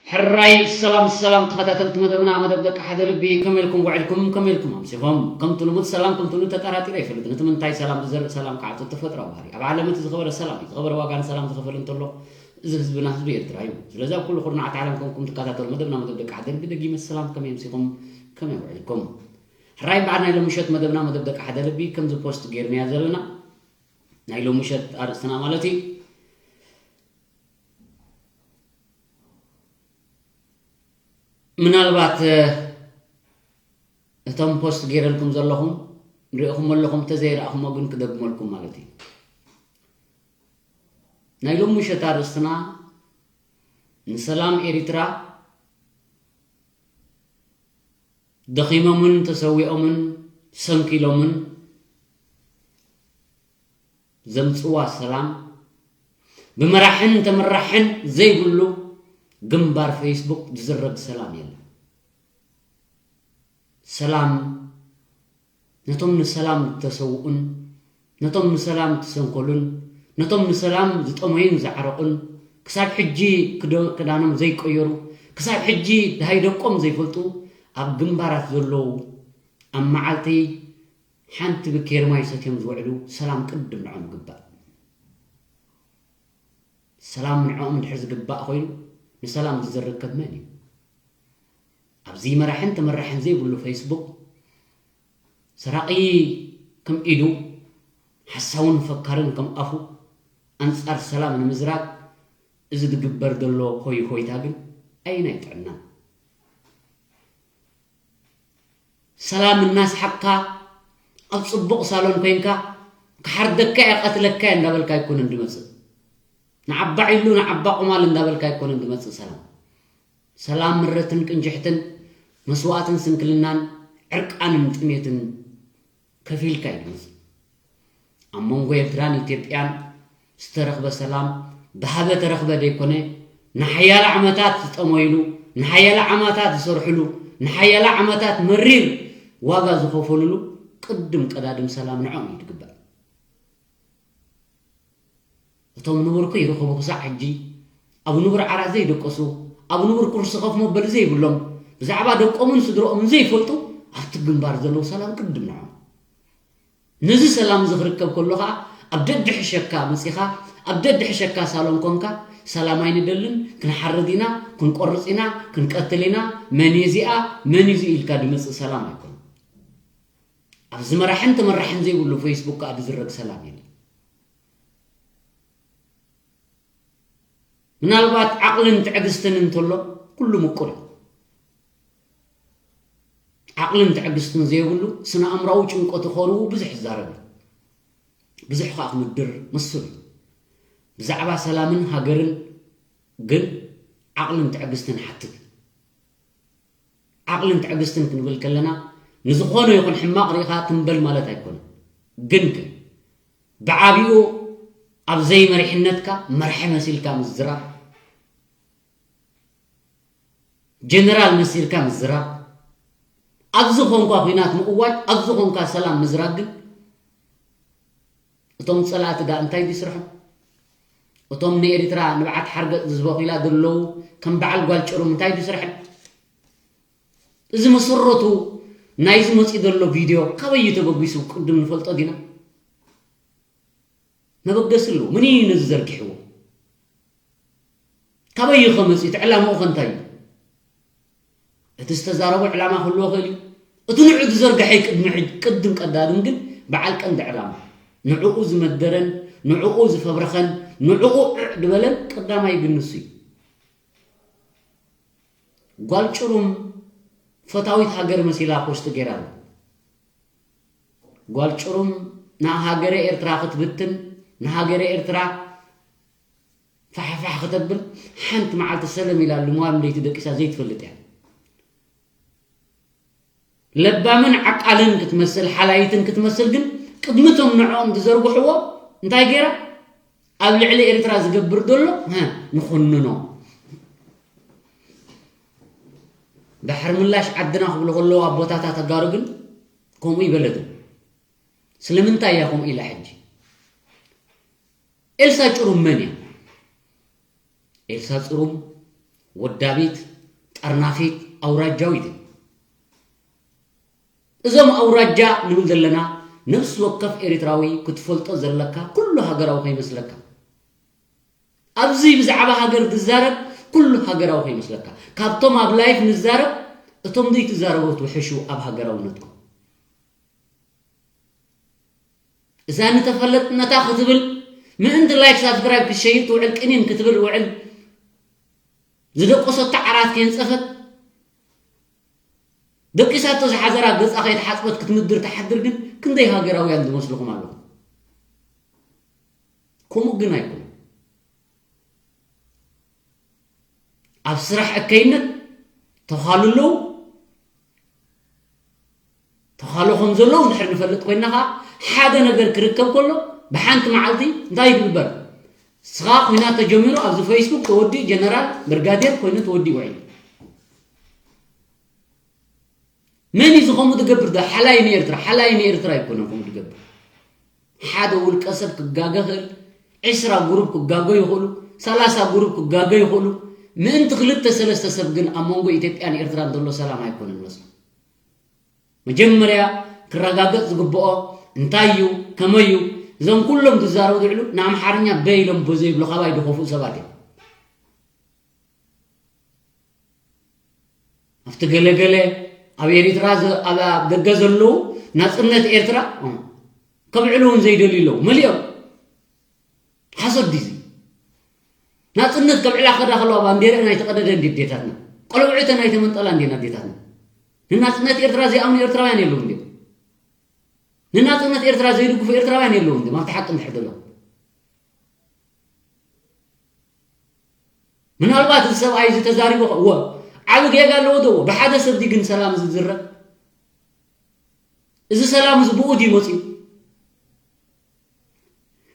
ሕራይ ሰላም ሰላም ተኸታተልቲ መደብና፣ መደብ ደቂ ሓደ ልቢ፣ ከመይ ኢልኩም ውዒልኩም? ከመይ ኢልኩም ኣምሲኹም? ከምቲ ልሙድ ሰላም ከምቲ ልሙድ ተጠራጢረ ይፈልጥ። ነቲ ምንታይ ሰላም ዝዘርእ ሰላም ከዓ እቲ ተፈጥሮኣዊ ባህሪ ኣብ ዓለም እቲ ዝኸበረ ሰላም እዩ። ዝኸበረ ዋጋ ንሰላም ዝኸፈል እንተሎ እዚ ህዝብና ህዝቢ ኤርትራ እዩ። ስለዚ ኣብ ኩሉ ኩርናዓት ዓለም ኮንኩም ትከታተሉ መደብና መደብ ደቂ ሓደ ልቢ ደጊመ ሰላም፣ ከመይ ኣምሲኹም? ከመይ ውዒልኩም? ሕራይ በዓል ናይ ሎምሸት መደብና መደብ ደቂ ሓደ ልቢ ከምዚ ፖስት ጌርናያ ዘለና ናይ ሎምሸት ኣርእስትና ማለት እዩ። ምናልባት እቶም ፖስት ጌረልኩም ዘለኹም ሪእኹም ኣለኹም፣ ተዘይረእኹሞ ግን ክደግመልኩም ማለት እዩ። ናይ ሎምሸት ኣርእስትና ንሰላም ኤሪትራ ደኺሞምን ተሰዊኦምን ሰንኪሎምን ዘምጽዋ ሰላም ብመራሕን ተመራሕን ዘይብሉ ግንባር ፌስቡክ ዝዝረግ ሰላም የለን። ሰላም ነቶም ንሰላም ዝተሰውኡን ነቶም ንሰላም ዝሰንከሉን ነቶም ንሰላም ዝጠመዩን ዝዓረቑን ክሳብ ሕጂ ክዳኖም ዘይቀየሩ ክሳብ ሕጂ ደሃይ ደቆም ዘይፈልጡ ኣብ ግንባራት ዘለዉ ኣብ መዓልቲ ሓንቲ ብኬር ማይ ሰትዮም ዝውዕሉ ሰላም ቅድም ንዖም ይግባእ። ሰላም ንዕኦም እንድሕር ዝግባእ ኮይኑ ንሰላም ዝዘርግ ከብ መን እዩ? ኣብዚ መራሕን ተመራሕን ዘይብሉ ፌስቡክ ሰራቒ ከም ኢዱ ሓሳውን ፈካርን ከም ኣፉ ኣንጻር ሰላም ንምዝራግ እዚ ዝግበር ዘሎ ሆይ ሆይታ ግን ኣይናይ ጥዕናን። ሰላም እናስሓቅካ ኣብ ጽቡቕ ሳሎን ኮይንካ ክሓርደካ እየ ቀትለካ እየ እንዳበልካ ኣይኮነን ድመጽእ። ንዓባ ዒሉ ንዓባ ቁማል እንዳበልካ ኣይኮነን ድመጽእ ሰላም። ሰላም ምረትን ቅንጅሕትን መስዋእትን ስንክልናን ዕርቃንን ጥሜትን ከፊልካ እዩ ድመጽእ። ኣብ መንጎ ኤርትራን ኢትዮጵያን ዝተረኽበ ሰላም ብሃበ ተረኽበ ዘይኮነ ንሓያለ ዓመታት ዝጠመይሉ ንሓያለ ዓመታት ዝሰርሕሉ ንሓያለ ዓመታት መሪር ዋጋ ዝኸፈልሉ ቅድም ቀዳድም ሰላም ንዖም እዩ ዝግባእ። እቶም ንቡር ከይረኸቡ ክሳዕ ሕጂ ኣብ ንቡር ዓራት ዘይደቀሱ ኣብ ንቡር ኩርሲ ከፍ መበሊ ዘይብሎም ብዛዕባ ደቆምን ስድረኦምን ዘይፈልጡ ኣብቲ ግንባር ዘለዉ ሰላም ቅድም ንዖም። ነዚ ሰላም እዚ ክርከብ ከሎ ኸዓ ኣብ ደድሕሸካ መጺኻ ኣብ ደድሕሸካ ሳሎን ኮንካ ሰላም ኣይንደልን ክንሓርድ ኢና ክንቆርጽ ኢና ክንቀትል ኢና መን እዚኣ መን እዚ ኢልካ ድመጽእ ሰላም ኣይኮን። ኣብዚ መራሕን ተመራሕን ዘይብሉ ፌስቡክ ከዓ ዝዝረግ ሰላም የለን። ምናልባት ዓቕልን ትዕግስትን እንተሎ ኩሉ ምቁር እዩ። ዓቕልን ትዕግስትን ዘይብሉ ስነ ኣእምራዊ ጭንቀቱ ከርዉ ብዙሕ ይዛረብ እዩ። ብዙሕ ከዓ ክምድር መስሉ እዩ። ብዛዕባ ሰላምን ሃገርን ግን ዓቕልን ትዕግስትን ሓትት። ዓቕልን ትዕግስትን ክንብል ከለና ንዝኾነ ይኹን ሕማቕ ርኢኻ ትንበል ማለት ኣይኮነን። ግን ግን ብዓቢኡ ኣብ ዘይመሪሕነትካ መርሒ መሲልካ ምዝራብ፣ ጀነራል መሲልካ ምዝራብ፣ ኣብዚ ኾንኳ ኲናት ምእዋጅ፣ ኣብዚ ኾንካ ሰላም ምዝራብ ግን እቶም ጸላእቲ ደኣ እንታይ ድዩ ስርሖም? እቶም ንኤርትራ ንብዓት ሓርገጽ ዝዝበኹላ ዘለዉ ከም በዓል ጓል ጭሩም እንታይ ድዩ ስርሐን? እዚ መሰረቱ ናይዚ መጺኡ ዘሎ ቪድዮ ካበይ እዩ ተበጊሱ ቅድም ንፈልጦ ዲና? መበገሲ ኣለዎ። መን እዩ ነዚ ዘርጊሕዎ? ካበይ እዩ ከመጽእ? እቲ ዕላምኡ ከ እንታይ እዩ? እቲ ዝተዛረቦ ዕላማ ክህልዎ ይኽእል እዩ። እቲ ንዑ ዝዘርግሐ እዩ ቅድሚ ሕጂ ቅድም ቀዳድም ግን በዓል ቀንዲ ዕላማ ንዕኡ ዝመደረን ንዕኡ ዝፈብረኸን ንዕኡ ዕዕ ዝበለን ቀዳማይ ግን ንሱ እዩ። ጓል ጭሩም ፈታዊት ሃገር መሲላ ፖስት ገይራ ኣላ። ጓል ጭሩም ንሃገረ ኤርትራ ክትብትን ንሃገረ ኤርትራ ፋሕፋሕ ክተብል ሓንቲ መዓልቲ ሰለም ኢላ ልምዋም ለይቲ ደቂሳ ዘይትፈልጥ እያ። ለባምን ዓቃልን ክትመስል ሓላይትን ክትመስል ግን ቅድሚ እቶም ንዕኦም ዝዘርግሕዎ እንታይ ገይራ ኣብ ልዕሊ ኤርትራ ዝገብር ዘሎ ሀ፣ ንኹንኖ። ድሕሪ ምላሽ ዓድና ክብሉ ከለዉ ኣቦታታ ተጋሩ ግን ከምኡ ይበለቱ። ስለምንታይ እያ ከምኡ ኢላ ሕጂ? ኤልሳ ጭሩም መን እያ? ኤልሳ ጭሩም ወዳቢት፣ ጠርናፊት፣ ኣውራጃዊት እያ። እዞም ኣውራጃ ንብል ዘለና ነፍሲ ወከፍ ኤሪትራዊ ክትፈልጦ ዘለካ ኩሉ ሃገራዊ ከይመስለካ። ኣብዚ ብዛዕባ ሃገር ዝዛረብ ኩሉ ሃገራዊ ከይመስለካ። ካብቶም ኣብ ላይፍ ንዛረብ፣ እቶም ዘይትዛረቡ ትውሕሹ ኣብ ሃገራውነትኩም። እዛ ንተፈለጥነታ ክትብል ምእንቲ ላይክ ሳብስክራይብ ክትሸይጥ ትውዕል ቅኒን ክትብል ውዕል ዝደቆሰቶ ዓራት ከየንጸፈት ደቂሳቶ ዝሓዘራ ገጻ ከይተሓጽበት ክትምድር ትሓድር ግን ክንደይ ሃገራውያን ዝመስልኹም ኣለኹም። ከምኡ ግን ኣይኮነን። ኣብ ስራሕ እከይነት ተኻሉ ኣለዉ። ተኻሉ ከም ዘለዉ እንድሕር ንፈልጥ ኮይና ኸዓ ሓደ ነገር ክርከብ ከሎ ብሓንቲ መዓልቲ እንታይ ይግበር? ንስኻ ኲናት ተጀሚሩ ኣብዚ ፌስቡክ ተወዲኡ ጀነራል ብርጋዴር ኮይኑ ተወዲኡ ውዒሉ። መን እዩ ከምኡ ዝገብር? ዶ ሓላይ ንኤርትራ፣ ሓላይ ንኤርትራ ኣይኮነን ከምኡ ዝገብር። ሓደ ውልቀ ሰብ ክጋገ ይኽእል፣ ዕስራ ጉሩብ ክጋገ ይኽእሉ፣ ሰላሳ ጉሩብ ክጋገ ይኽእሉ። ምእንቲ ክልተ ሰለስተ ሰብ ግን ኣብ መንጎ ኢትዮጵያን ኤርትራን ዘሎ ሰላም ኣይኮነን መስሎ። መጀመርያ ክረጋገጽ ዝግብኦ እንታይ እዩ፣ ከመይ እዩ? እዞም ኩሎም ዝዛረቡ ዝውዕሉ ንኣምሓርኛ በ ኢሎም በ ዘይብሉ ካባይ ዝኸፍኡ ሰባት እዮም። ኣብቲ ገለገለ ኣብ ኤሪትራ ዘ-፣ ኣብ፣ ኣብ ደገ ዘለዉ ናጽነት ኤርትራ፣ እ፣ ከብዕሉ እውን ዘይደልዩ ኣለዉ። መሊኦም። ሓሶት ድዩ እዚ? ናጽነት ከብዕላ ክኸዳ ከለዋ ባንዴርአን ኣይተቐደደን ድዩ ኣዴታትና? ቆለብዐተን ኣይተመንጠላን ድየን ኣዴታትና? ንናጽነት ኤርትራ ዘይኣምኑ ኤርትራውያን የለዉን ድዮም? ንናጽነት ኤርትራ ዘይድግፉ ኤርትራውያን የለዉን ድዮም? ኣብቲ ሓቂ እንድሕር ዘለዉ። ምናልባት እዚ ሰብኣይ እዚ ተዛሪቡ ከ-፣ እወ፣ ዓቢ ጌጋ ኣለዎ ዶ? እወ። ብሓደ ሰብ ድዩ ግን ሰላም እዚ ዝዝረብ? እዚ ሰላም እዚ ብኡ ድዩ መጺኡ?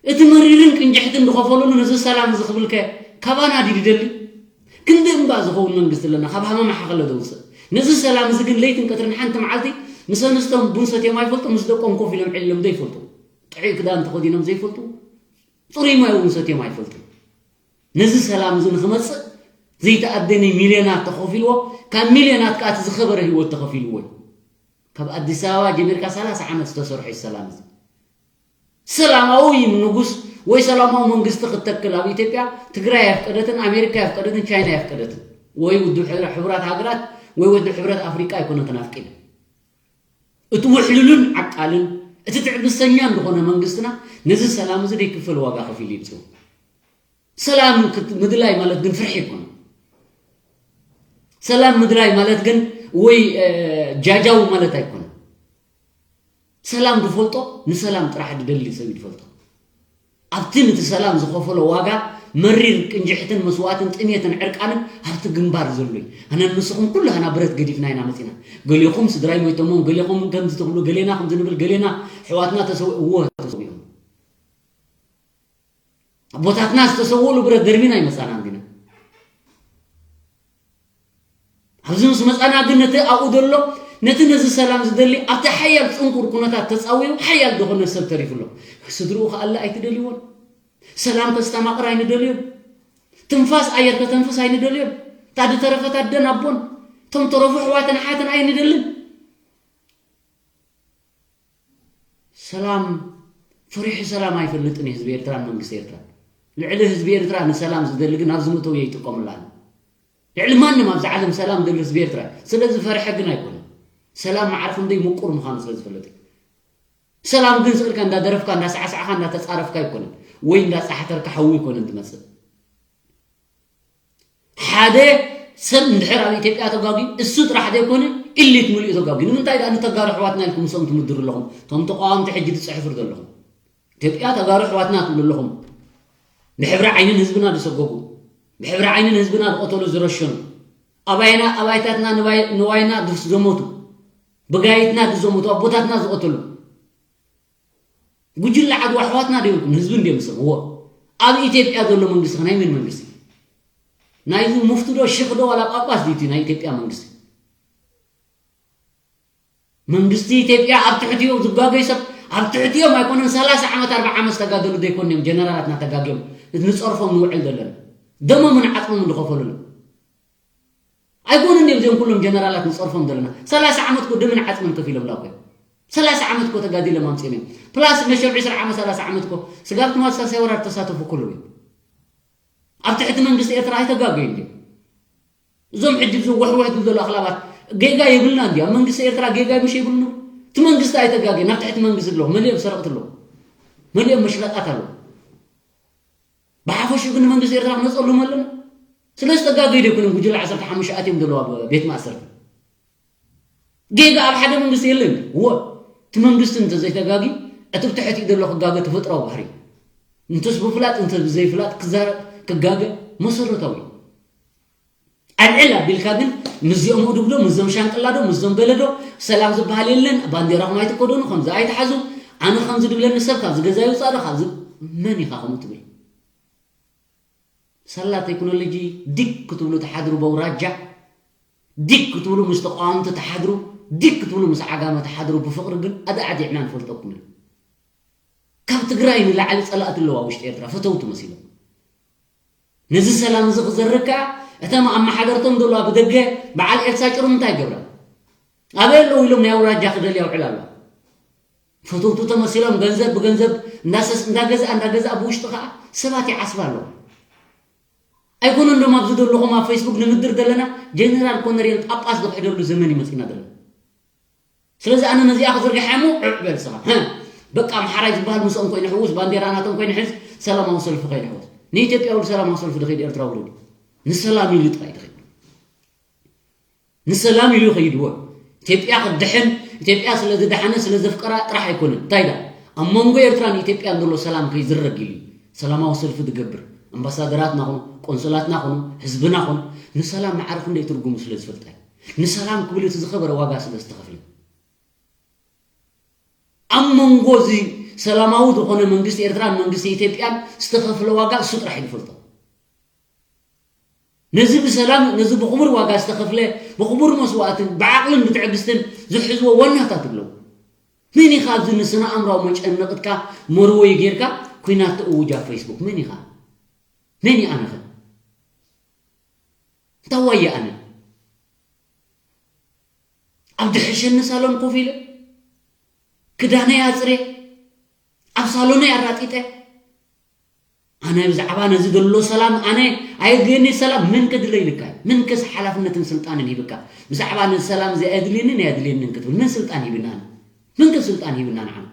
እቲ መሪርን ቅንጅሕትን ዝኸፈሉሉ ነዚ ሰላም እዚ ክብል ከ ካባና ድዩ ዝደሊ? ክንዲ እምባ ዝኸውን መንግስቲ ኣለና፣ ካብ ሃመማ ሓኸለ ዘውፅእ። ነዚ ሰላም እዚ ግን ለይትን ቀትርን ሓንቲ መዓልቲ ምስ ኣንስቶም ቡን ሰትዮም ኣይፈልጡ፣ ምስ ደቆም ኮፍ ኢሎም ዕሊሎም ዘይፈልጡ፣ ጥዑይ ክዳን ተኸዲኖም ዘይፈልጡ፣ ጽሩይ ማይ እውን ሰትዮም ኣይፈልጡን። ነዚ ሰላም እዚ ንኽመጽእ ዘይተኣደነ ሚልዮናት ተኸፊልዎ፣ ካብ ሚልዮናት ከኣ እቲ ዝኸበረ ህይወት ተኸፊልዎ እዩ። ካብ ኣዲስ ኣበባ ጀሚርካ ሰላሳ ዓመት ዝተሰርሖ እዩ ሰላም እዚ። ሰላማዊ ንጉስ ወይ ሰላማዊ መንግስቲ ክትተክል ኣብ ኢትዮጵያ ትግራይ ኣየፍቀደትን፣ ኣሜሪካ ኣየፍቀደትን፣ ቻይና ኣየፍቀደትን፣ ወይ ውድብ ሕቡራት ሃገራት ወይ ውድብ ሕብረት ኣፍሪቃ ኣይኮነትን ኣፍቂዱ። እቲ ውሕሉልን ዓቃልን፣ እቲ ትዕግስተኛን ዝኾነ መንግስትና ነዚ ሰላም እዚ ዘይክፈል ዋጋ ከፊሉ ይምጽኡ። ሰላም ክት-፣ ምድላይ ማለት ግን ፍርሒ ኣይኮነን። ሰላም ምድላይ ማለት ግን ወይ፣ እ፣ ጃጃው ማለት ኣይኮነን። ሰላም ዝፈልጦ ንሰላም ጥራሕ ዝደሊ ሰብ እዩ ዝፈልጦ። ኣብቲ ነቲ ሰላም ዝኸፈሎ ዋጋ፣ መሪር ቅንጅሕትን መስዋእትን ጥሜትን ዕርቃንን ኣብቲ ግንባር ዘሎ እዩ። ኣነን ንስኹም ኩላህና ብረት ገዲፍና ኢና መጺና። ገሌኹም ስድራይ ሞይቶሞም፣ ገሌኹም ከምዚ ትብሉ፣ ገሌና ከምዚ ንብል፣ ገሌና ኣሕዋትና ተሰው-፣ እዎ ተሰዊኦም። ኣቦታትና ዝተሰውእሉ ብረት ደርቢና ኣይመጻናን ዲና። ኣብዚ ምስ መጻና ግን ነቲ ኣብኡ ዘሎ፣ ነቲ ነዚ ሰላም ዝደሊ፣ ኣብቲ ሓያል ጽንኩር ኩነታት ተጻዊሩ ሓያል ዝኾነ ሰብ ተሪፉ ኣሎ። ስድርኡ ክኣሊ ኣይትደልይዎን። ሰላም ከስተማቕር ኣይንደልዮን። ትንፋስ ኣየር ከተንፍስ ኣይንደልዮን። እታ ዝተረፈት ኣደን ኣቦን፣ እቶም ተረፉ ኣሕዋትን ኣሓትን ኣይንደልን። ሰላም፣ ፈሪሑ ሰላም ኣይፈልጥን እዩ ህዝቢ ኤርትራን መንግስቲ ኤርትራን። ልዕሊ ህዝቢ ኤርትራ ንሰላም ዝደሊ ግን ኣብዚ መእተዊ ይጥቀሙላን። ልዕሊ ማንም ኣብዚ ዓለም ሰላም ዝደሊ ህዝቢ ኤርትራ እዩ። ስለዚ ፈርሐ ግን ኣይኮነን። ሰላም መዓርፎም ደይ ምቁር ምዃኑ ስለ ዝፈልጥ እዩ። ሰላም ግን ስቕ ኢልካ እንዳደረፍካ፣ እንዳሳዕሳዕካ፣ እንዳተጻረፍካ ኣይኮነን። ወይ እንዳጻሕተርካ ሓዊ ኣይኮነን ዝመጽእ። ሓደ ሰብ እንድሕር ኣብ ኢትዮጵያ ተጓጉዩ፣ እሱ ጥራሕ ዘይኮነ ኢሊት ሙሉእ ተጓጉዩ። ንምንታይ ደኣ ንተጋሩ ኣሕዋትና ኢልኩም ምስኦም ትምድሩ ኣለኹም? እቶም ተቃወምቲ ሕጂ ትጽሕፉ ዘለኹም። ኢትዮጵያ ተጋሩ ኣሕዋትና ትብሉ ኣለኹም። ብሕብሪ ዓይንን ህዝብና ዝሰጎጉ፣ ብሕብሪ ዓይንን ህዝብና ዝቐተሉ ዝረሸኑ፣ ኣባይና፣ ኣባይታትና ንባይ-፣ ንዋይና ዝዘመቱ፣ ብጋይትና ዝዘመቱ፣ ኣቦታትና ዝቐተሉ። ጉጅለ ዓድዋ ኣሕዋትና ዶ ይብልኩም? ህዝቢ እንድዮም ዝሰምዕዎ። ኣብ ኢትዮጵያ ዘሎ መንግስቲ ከ ናይ መን መንግስቲ? ናይዚ ሙፍቲ ዶ ሽኽ ዶ ዋላ ጳጳስ ድዩ እቲ ናይ ኢትዮጵያ መንግስቲ? መንግስቲ ኢትዮጵያ ኣብ ትሕቲኡ ዝጋገይ ሰብ ኣብ ትሕቲኦም ኣይኮነን ሰላሳ ዓመት ኣርብዓ ዓመት ዝተጋደሉ ዘይኮን እዮም ጀነራላትና ተጋግዮም ንጸርፎም ንውዕል ዘለና። ደሞምን ዓጽሞምን ዝኸፈሉሉ። ኣይኮኑን እዮም እዚኦም ኩሎም ጀነራላት ንጸርፎም ዘለና። ሰላሳ ዓመት እኮ ደምን ዓጽምን ከፊሎም ላኮ እዮም። ሰላሳ ዓመት እኮ ተጋዲሎም ኣምጺኦም እዮም። ፕላስ መሸም ዕስራ ዓመት፣ ሰላሳ ዓመት እኮ ስጋብ ትማል ሳልሳይ ወራር ተሳተፉ ኩሎም እዮም። ኣብ ትሕቲ መንግስቲ ኤርትራ ኣይተጋገዩን ድዮም? እዞም ሕጂ ዝወሕወሕ ዝብሉ ኣኽላባት ጌጋ የብልና እንዲ ኣብ መንግስቲ ኤርትራ ጌጋ ምሽ የብሉ። እቲ መንግስቲ ኣይተጋገ ናብ ትሕቲ መንግስቲ ብሎ መሊኦም ሰረቕቲ ኣለዉ፣ መሊኦም መሽረጣት ኣለዉ። ብሓፈሽኡ ግን ንመንግስቲ ኤርትራ ክነጸሉም ኣለና። ስለ ዝተጋገዩ ዶ ይኮኑን ጉጅለ ዓሰርተ ሓሙሽተ ኣትዮም ዘለዉ ኣብ ቤት ማእሰርቲ? ጌጋ ኣብ ሓደ መንግስቲ የለን። እወ፣ እቲ መንግስቲ እንተዘይተጋጊ፣ እቲ ብትሕቲኡ ዘሎ ክጋገ ተፈጥራዊ ባህሪ እዩ። እንተስ ብፍላጥ እንተ ብዘይፍላጥ ክዛረብ ክጋገ መሰረታዊ እዩ። ኣልዕል ኣቢልካ ግን ምስዚኦም ህዱግ ዶ ምስዞም ሻንቅላ ዶ ምስዞም ገለ ዶ ሰላም ዝበሃል የለን። ባንዴራኹም ኣይትከደኑ፣ ከምዚ ኣይትሓዙ፣ ኣነ ከምዚ ድብለኒ ሰብ ካብዚ ገዛ ይውፃእ ዶ ካብዚ መን ኢኻ ከምኡ ትብል? ሳላ ቴክኖሎጂ ዲግ ክትብሉ ተሓድሩ በውራጃ፣ ዲግ ክትብሉ ምስ ተቃወምቲ ተሓድሩ፣ ዲግ ክትብሉ ምስ ዓጋመ ተሓድሩ። ብፍቕሪ ግን ኣደ ዓዲዕና ንፈልጠኩም ኢና። ካብ ትግራይ ንላዕሊ ጸላእቲ ኣለዋ ውሽጢ ኤርትራ ፈተውቲ መሲሎም። ነዚ ሰላም እዚ ክዘርግ ከኣ እተም ኣመሓደርቶም ዘለዋ ብደገ በዓል ኤልሳ ጭሩም እንታይ ይገብራ? ኣበይ ኣለዉ ኢሎም ናይ ኣውራጃ ክደልያ ውዕል ኣለዋ። ፈተውቱ ተመሲሎም ገንዘብ ብገንዘብ እንዳሰስ እንዳገዝኣ እንዳገዝኣ ብውሽጢ ከዓ ሰባት ይዓስባ ኣለዋ። ኣይኮነን ዶም ኣብዚ ዘለኹም ኣብ ፌስቡክ ንምድር ዘለና ጀነራል ኮነሬል ጳጳስ ዝሕደሉ ዘመን ይመፅና ዘለና። ስለዚ ኣነ ነዚኣ ክዝርግሓ እሞ ዕዕ በል ስኻ። በቃ ኣምሓራይ ዝበሃል ምስኦም ኮይኑ ሕውስ፣ ባንዴራ ናቶም ኮይኑ ሕዝ፣ ሰላማዊ ሰልፊ ኮይኑ ሕውስ። ንኢትዮጵያ እውን ሰላማዊ ሰልፊ ድኸይድ ኤርትራ ውለዱ። ንሰላም ኢሉ ጥራይ ድኸይድ። ንሰላም ኢሉ ይኸይድዎ። ኢትዮጵያ ክትድሕን፣ ኢትዮጵያ ስለ ዝደሓነ ስለ ዘፍቀራ ጥራሕ ኣይኮነን። እንታይ ዳ ኣብ መንጎ ኤርትራን ኢትዮጵያን ዘሎ ሰላም ከይዝረግ ኢሉ እዩ ሰላማዊ ሰልፊ ዝገብር። ኣምባሳደራትና ኹኑ፣ ቆንስላትና ኹኑ፣ ህዝብና ኹኑ ንሰላም ማዕረ ክንደይ ትርጉሙ ስለ ዝፈልጣ እዩ። ንሰላም ክብል እቲ ዝኸበረ ዋጋ ስለ ዝተኸፍለ። ኣብ መንጎ እዚ ሰላማዊ ዝኾነ መንግስቲ ኤርትራን መንግስቲ ኢትዮጵያን ዝተኸፍለ ዋጋ እሱ ጥራሕ እዩ ዝፈልጦ። ነዚ ብሰላም ነዚ ብኽቡር ዋጋ ዝተኸፍለ ብኽቡር መስዋእትን ብዓቕልን ብትዕግስትን ዝሕዝዎ ዋናታት ኣለዉ። መን ኢኻ ኣብዚ ንስነ ኣእምራዊ መጨነቕትካ መርወይ ጌርካ ኲናት ተእውጅ ኣብ ፌስቡክ? መን ኢኻ? መን እየ ኣነኸ? እንታይ ዋየ ኣነ? ኣብ ድሕሸኒ ሳሎን ኮፍ ኢለ ክዳነይ ኣጽሬ ኣብ ሳሎነይ ኣራጢጠ ኣነ ብዛዕባ ነዚ ዘሎ ሰላም ኣነ ኣየድልየኒ ሰላም ምን ክድለ ኢልካ እዩ? ምን ከስ ሓላፍነትን ስልጣንን ሂብካ ብዛዕባ ነዚ ሰላም እዚ ኣየድልየንን ኣየድልየንን ክትብል ምን ስልጣን ሂብና ኣነ? ምን ከ ስልጣን ሂብና ንዓና?